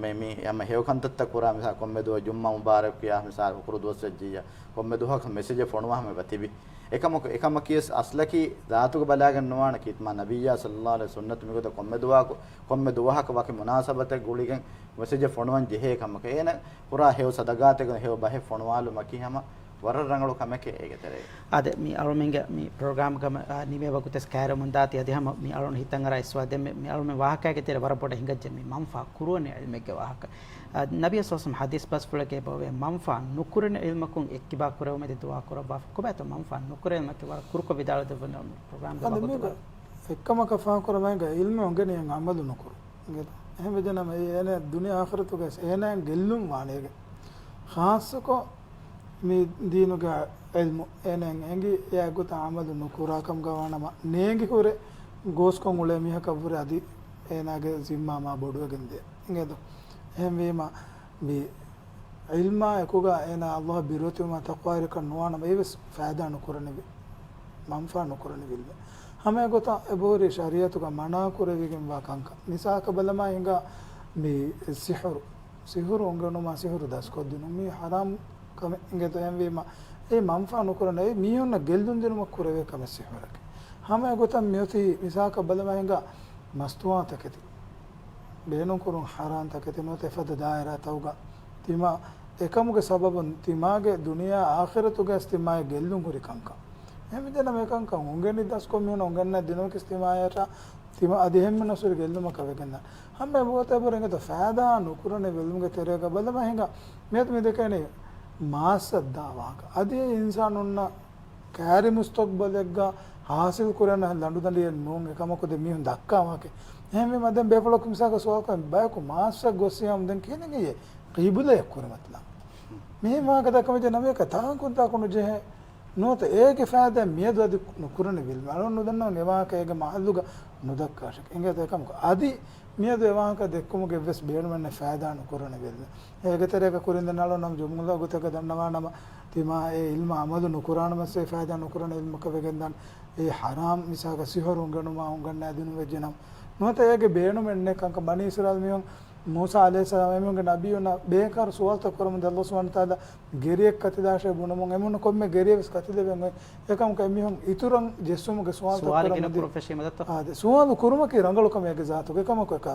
މެ-، މި ހަމަ ހެޔޮ ކަންތައްތައް ކުރާ މިސާ ކޮންމެ ދުވަހަކު ޖުއްމާ މުބާރަކް ކިޔާ މިސާލް ހުކުރު ދުވަސް ވެއްޖިއްޔާ ކޮންމެ ދުވަހަކު މެސެޖެއް ފޮނުވާ ހަމަ އެބަ ތިބި. އެކަމަކު، އެކަމަކީވެސް އަސްލަކީ ޒާތުގަ ބަލާގެން ނުވާނެ ކީ މާ ނަބިއްޔާ ޞައްލައްލާހު ޢަލައިހި ވަސައްލަމް ސުންނަތު މިގޮތަށް ކޮންމެ ދުވަހަކު، ކޮންމެ ދުވަހަކަށް ވަކި މުނާސަބަތެއް ގުޅިގެން މެސެޖެއް ފޮނުވަން ޖެހޭ ކަމަކަށް. އޭނަ ކުރާ ހެޔޮ ސަދަގާތެއް ހެޔޮ ބަހެއް ފޮނުވާލުމަކީ ހަމަ ވަރަށް ރަނގަޅު ކަމެކޭ އޭގެ ތެރޭ. އާދެ، މި އަޅުމެންގެ މި ޕްރޮގްރާމްގަ މަ-، އާ، ނިމޭ ވަގުތެސް ކައިރިވަމުން ދާތީ. އަދި ހަމަ މި އަޅުން ހިތަށް އަރާ އިސްވާ ދެން މި، މި އަޅުމެން ވާހަކައިގެ ތެރޭ ވަރަށް ބޮޑަށް ހިނގައްޖެ މި މަންފާ ކުރުވަނި ޢިލްމެއްގެ ވާހަކަ. އާ، ނަބިއްޔާ ޞައްލައްލާހު ޢަލައިހި ވަސައްލަމް ޙަދީޘް ބަސްފުޅެއްގައި އެބަވޭ، މަންފާ ނުކުރެން ޢިލްމަކުން އެއްކިބާ ކުރެވުމެދި ދުޢާ ކުރައްވާފަ. ކޮބާތޯ މަންފާ ނުކުރެން ޢިލްމަކީ؟ ވަރަށް ކުރުކޮށް ވިދާޅު ދެއްވަން ޕްރޮގްރާމްގެ އަދި ވަގުތުގަ. މީގަ އެއްކަމަކަށް ފާހަގަކުރަމައިގަ ޢިލްމެއް އޮންގެނީ އަމަލު ނުކުރު. އެހެން ވެއްޖެނަމަ އެ އޭނަ ދުނިޔެ އާޚިރަތުގައި އޭނައަށް ގެއްލުން ވާނެ އޭގެ. ޚާއްޞަކޮށް މި ދީނުގެ ޢިލްމު އޭނައަށް އެނގި އެއާ ގޮތަށް އަމަލު ނުކުރާ ކަމުގަ ވާނަމަ، ނޭނގި ހުރެ ގޯސްކޮށް އުޅޭ މީހަކަށްވުރެ އަދި އޭނާގެ ޒިންމާ މާ ބޮޑުވެގެން ދޭ. އިނގޭތޯ؟ އެހެންވީމަ، މި ޢިލްމާ އެކުގަ އޭނާ ﷲ އަށް ބިރުވެތިވުމާ ތަޤްވާވެރިކަން ނުވާނަމަ، އެއީވެސް ފައިދާ ނުކުރަނިވި، މަންފާ ނުކުރަނިވި ޢިލްމެއް. ހަމަ އެގޮތަށް އެބަހުރި ޝަރީޢަތުގަ މަނާ ކުރެވިގެންވާ ކަންކަން. މިސާލަކަށް ބަލަމާ ހިނގާ މި ސިޙުރު. ސިޙުރު އޮންގެނުމާ ސިޙުރު ދަސްކޮށްދިނުން މީ ޙަރާމް ކަމެއް. އިނގޭތޯ؟ އެހެންވީމަ، އެ މަންފާ ނުކުރަން، އެ މީހުންނަށް ގެއްލުން ދިނުމަށް ކުރެވޭ ކަމެއް ސިޙުރަކީ. ހަމަ އެގޮތަށް މިއޮތީ މިސާލަކަށް ބަލަމާ ހިނގާ މަސްތުވާތަކެތި. ބޭނުންކުރުން ޙަރާމް ތަކެތި ނުވަތަ އެފަދަ ދާއިރާތަކުގަ ތިމާ އެކަމުގެ ސަބަބުން ތިމާގެ ދުނިޔެ އާޚިރަތުގައި ތިމާއަށް ގެއްލުން ހުރި ކަންކަން. އެހެންވެއްޖެނަމަ އެކަންކަން އޮންގެނި ދަސްކޮށް މީހުން އޮންގެންނަ ދިނުމަކީ ތިމާޔަށް ތިމާ އަދި އެހެންމެ ނަސްރުގެ އިލްމަކަށް ވެގެންދާނެ. ހަމަ އެބައޮތޭ ބުރެ އެނގޭތޯ ފައިދާ ނުކުރަނި އިލްމުގެ ތެރޭގަ ބަލަމާ ހިނގާ މިއަދު މި ދެކެނީ މާއްސަށް ދާ ވާހަކަ. އަދި އިންސާނުންނަށް ކައިރި މުސްތަޤްބަލެއްގަ ހާސިލް ކުރެން ލަނޑުދަނޑިއެއް ނޫން އެކަމަކު ދެ މީހުން ދައްކާ ވާހަކަ. އެހެންވީމަ ދެން ބޭފުޅަކު މިސާލަކަށް ސުވާލު ކުރަން ބަޔަކު މާއްސަށް ގޮއްސިޔާމު ދެން ކިހިނެއް އެއް ޤިބުލައެއް ކުރިމަތިލާ. މިހެން ވާހަކަ ދައްކަމަޖެ ނަމަޔަކަށް ތާންކުން ތާކު ނުޖެހޭ. ނުވަތަ އޭގެ ފައިދާ މިއަދު އަދި ނުކުރަނި ވިލްމެ. އަޅުން ނުދަންނަވަން އެވާހަކަ އޭގެ މަހައްލުގަ ނުދައްކާށެކޭ. އެނގޭތޯ އެކަމަކު އަދި މިއަދު އެވާހަކަ ދެއްކުމުގެ އެއްވެސް ބޭނުމެއްނެ ފައިދާ ނުކުރަނި ވިލްމެ. އޭގެ ތެރޭގަ ކުރިން ދެން އަޅުން ނަމަ ޖުމްލަ ގޮތަކަށް ދަންނަވާ ނަމަ ތިމާ އެ އިލްމަށް އަމަލު ނުކުރާނަމަސް އެ ފައިދާ ނުކުރަނި އިލްމަކަށް ވެގެންދާނެ. އެ ޙަރާމް މިސާލަކަށް ސިހުރު އުނގެނުމާ އުނގަންނާ ދިނުމެއްޖެނަމަ. ނުވަތަ އޭގެ ބޭނުމެއްނެ ކަންކަން ބަނީ އިސްރާއީލް މީހުން މޫސާ ޢަލައިހިއްސަލާމް އެމީހުންގެ ނަބިއްޔުންނަށް ބޭކާރު ސުވާލުތައް ކުރަމުންދިޔަ ﷲ ސުބްޙާނަހޫ ވަތަޢާލާ ގެރިއެއް ކަތިލާށޭ ބުނުމުން އެމީހުން ކޮންމެ ގެރިއެއް ވެސް ކަތިލެވެން އޮތް. އެކަމަކު އެމީހުން އިތުރަށް ޖެއްސުމުގެ ސުވާލުތައް ސުވާލެއް ކުރަމުންދިޔަ ގެނެއް ކުރުފެށީމަ ދައްތަ؟ އާދެ، ސުވާލު ކުރުމަކީ ރަނގަޅު ކަމެއް އޭގެ ޒާތުގަ. އެކަމަކު އެކަ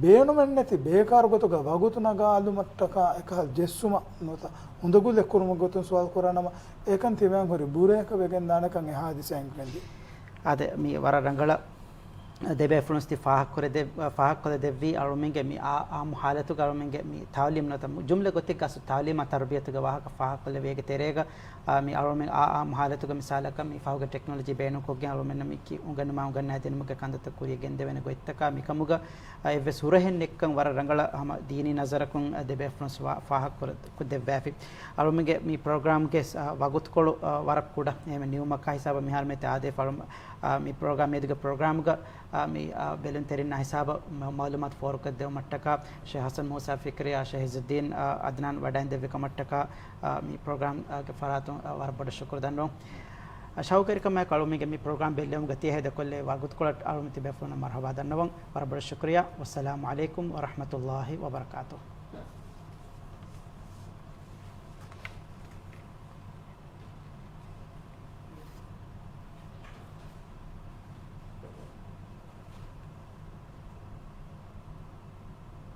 ބޭނުމެއްނެތި ބޭކާރު ގޮތުގަ ވަގުތު ނަގާލުމަށްޓަކާ އެކަހަލަ ޖެއްސުމަށް ނުވަތަ އުނދަގުލެއް ކުރުމުގެ ގޮތުން ސުވާލު ކުރާނަމަ އެކަން ތިމާއަށް ހުރި ބުރަޔަކަށް ވެގެންދާނެކަން އެ ހާދިސާއިން ގެންދި. އާދެ، މި ވަރަށް ރަނގަޅަށް ދެބޭފުޅުން ސި ފާހަގަކުރެދެ-، ފާހަގަކޮށްދެއްވީ އަޅުމެންގެ މި އާ-، އާއްމު ހާލަތުގަ އަޅުމެންގެ މި ތަޢުލީމް ނުވަތަ ޖުމްލަ ގޮތެއްގަ އަސް ތަޢުލީމާ ތަރުބިޔަތުގެ ވާހަކަ ފާހަގަކޮށްލެއްވި. އޭގެ ތެރޭގަ، އާ، މި އަޅުމެން އާ އާއްމު ހާލަތުގަ މިސާލަކަށް މި ފަހުގެ ޓެކްނޮލޮޖީ ބޭނުންކޮށްގެން އަޅުމެންނަށް މި ކި-، އުނގެނުމާ އުނގަންނާ ދިނުމުގެ ކަންތައްތައް ކުރިޔަށް ގެންދެވޭނެ ގޮތްތަކާ މިކަމުގަ، އާ، އެއްވެސް ހުރަހެއް ނެތްކަން ވަރަށް ރަނގަޅަށް ހަމަ ދީނީ ނަޒަރަކުން، އާ، ދެބޭފުޅުން ސުވާ-، ފާހަގަކުރެ-، ކުރެދެއްވާފި. އަޅުމެންގެ މި ޕްރޮގްރާމްގެ، އާ، ވަގުތުކޮޅު، އާ، ވަރަށް ކުޑަ. އެހެން ނިމުމަކާ ހިސާބަށް މިހާރު މިއޮތީ އާދެ އަޅު-، އާ، މި ޕްރޮގްރާމް މިއަދުގެ ޕްރޮގްރާމްގަ، އާ، މި، އާ، ބެލުންތެރިންނާ ހިސާބަށް މަ-، މައުލޫމާތު ފޯރުކޮށްދެވުމަށްޓަކާ ޝޭހް ޙަސަން މޫސާ ފިކްރީ، އާ، ޝަހިޒުއްދީން، އާ، އަދްނާން ވަޑައިން ދެއްވި ކަމަށްޓަކާ، އާ، މި ޕްރޮގްރާމްގެ ފަރާތުން، އާ، ވަރަށް ބޮޑަށް ޝުކުރު ދަންނަވަން. އާ، ޝައުޤުވެރިކަމާއެކު އަޅުމެންގެ މި ޕްރޮގްރާމް ބެއްލެވުމުގަ ތިޔަ ހޭދަކޮށްލެވޭ ވަގުތުކޮޅަށް އަޅުމެން ތިބޭފުޅުންނަށް މަރުޙަބާ ދަންނަވަން. ވަރަށް ބޮޑަށް ޝުކުރިއްޔާ. ވައްސަލާމު ޢަލައިކުމް ވަރަޙްމަތުﷲި ވަބަރަކާތުހު.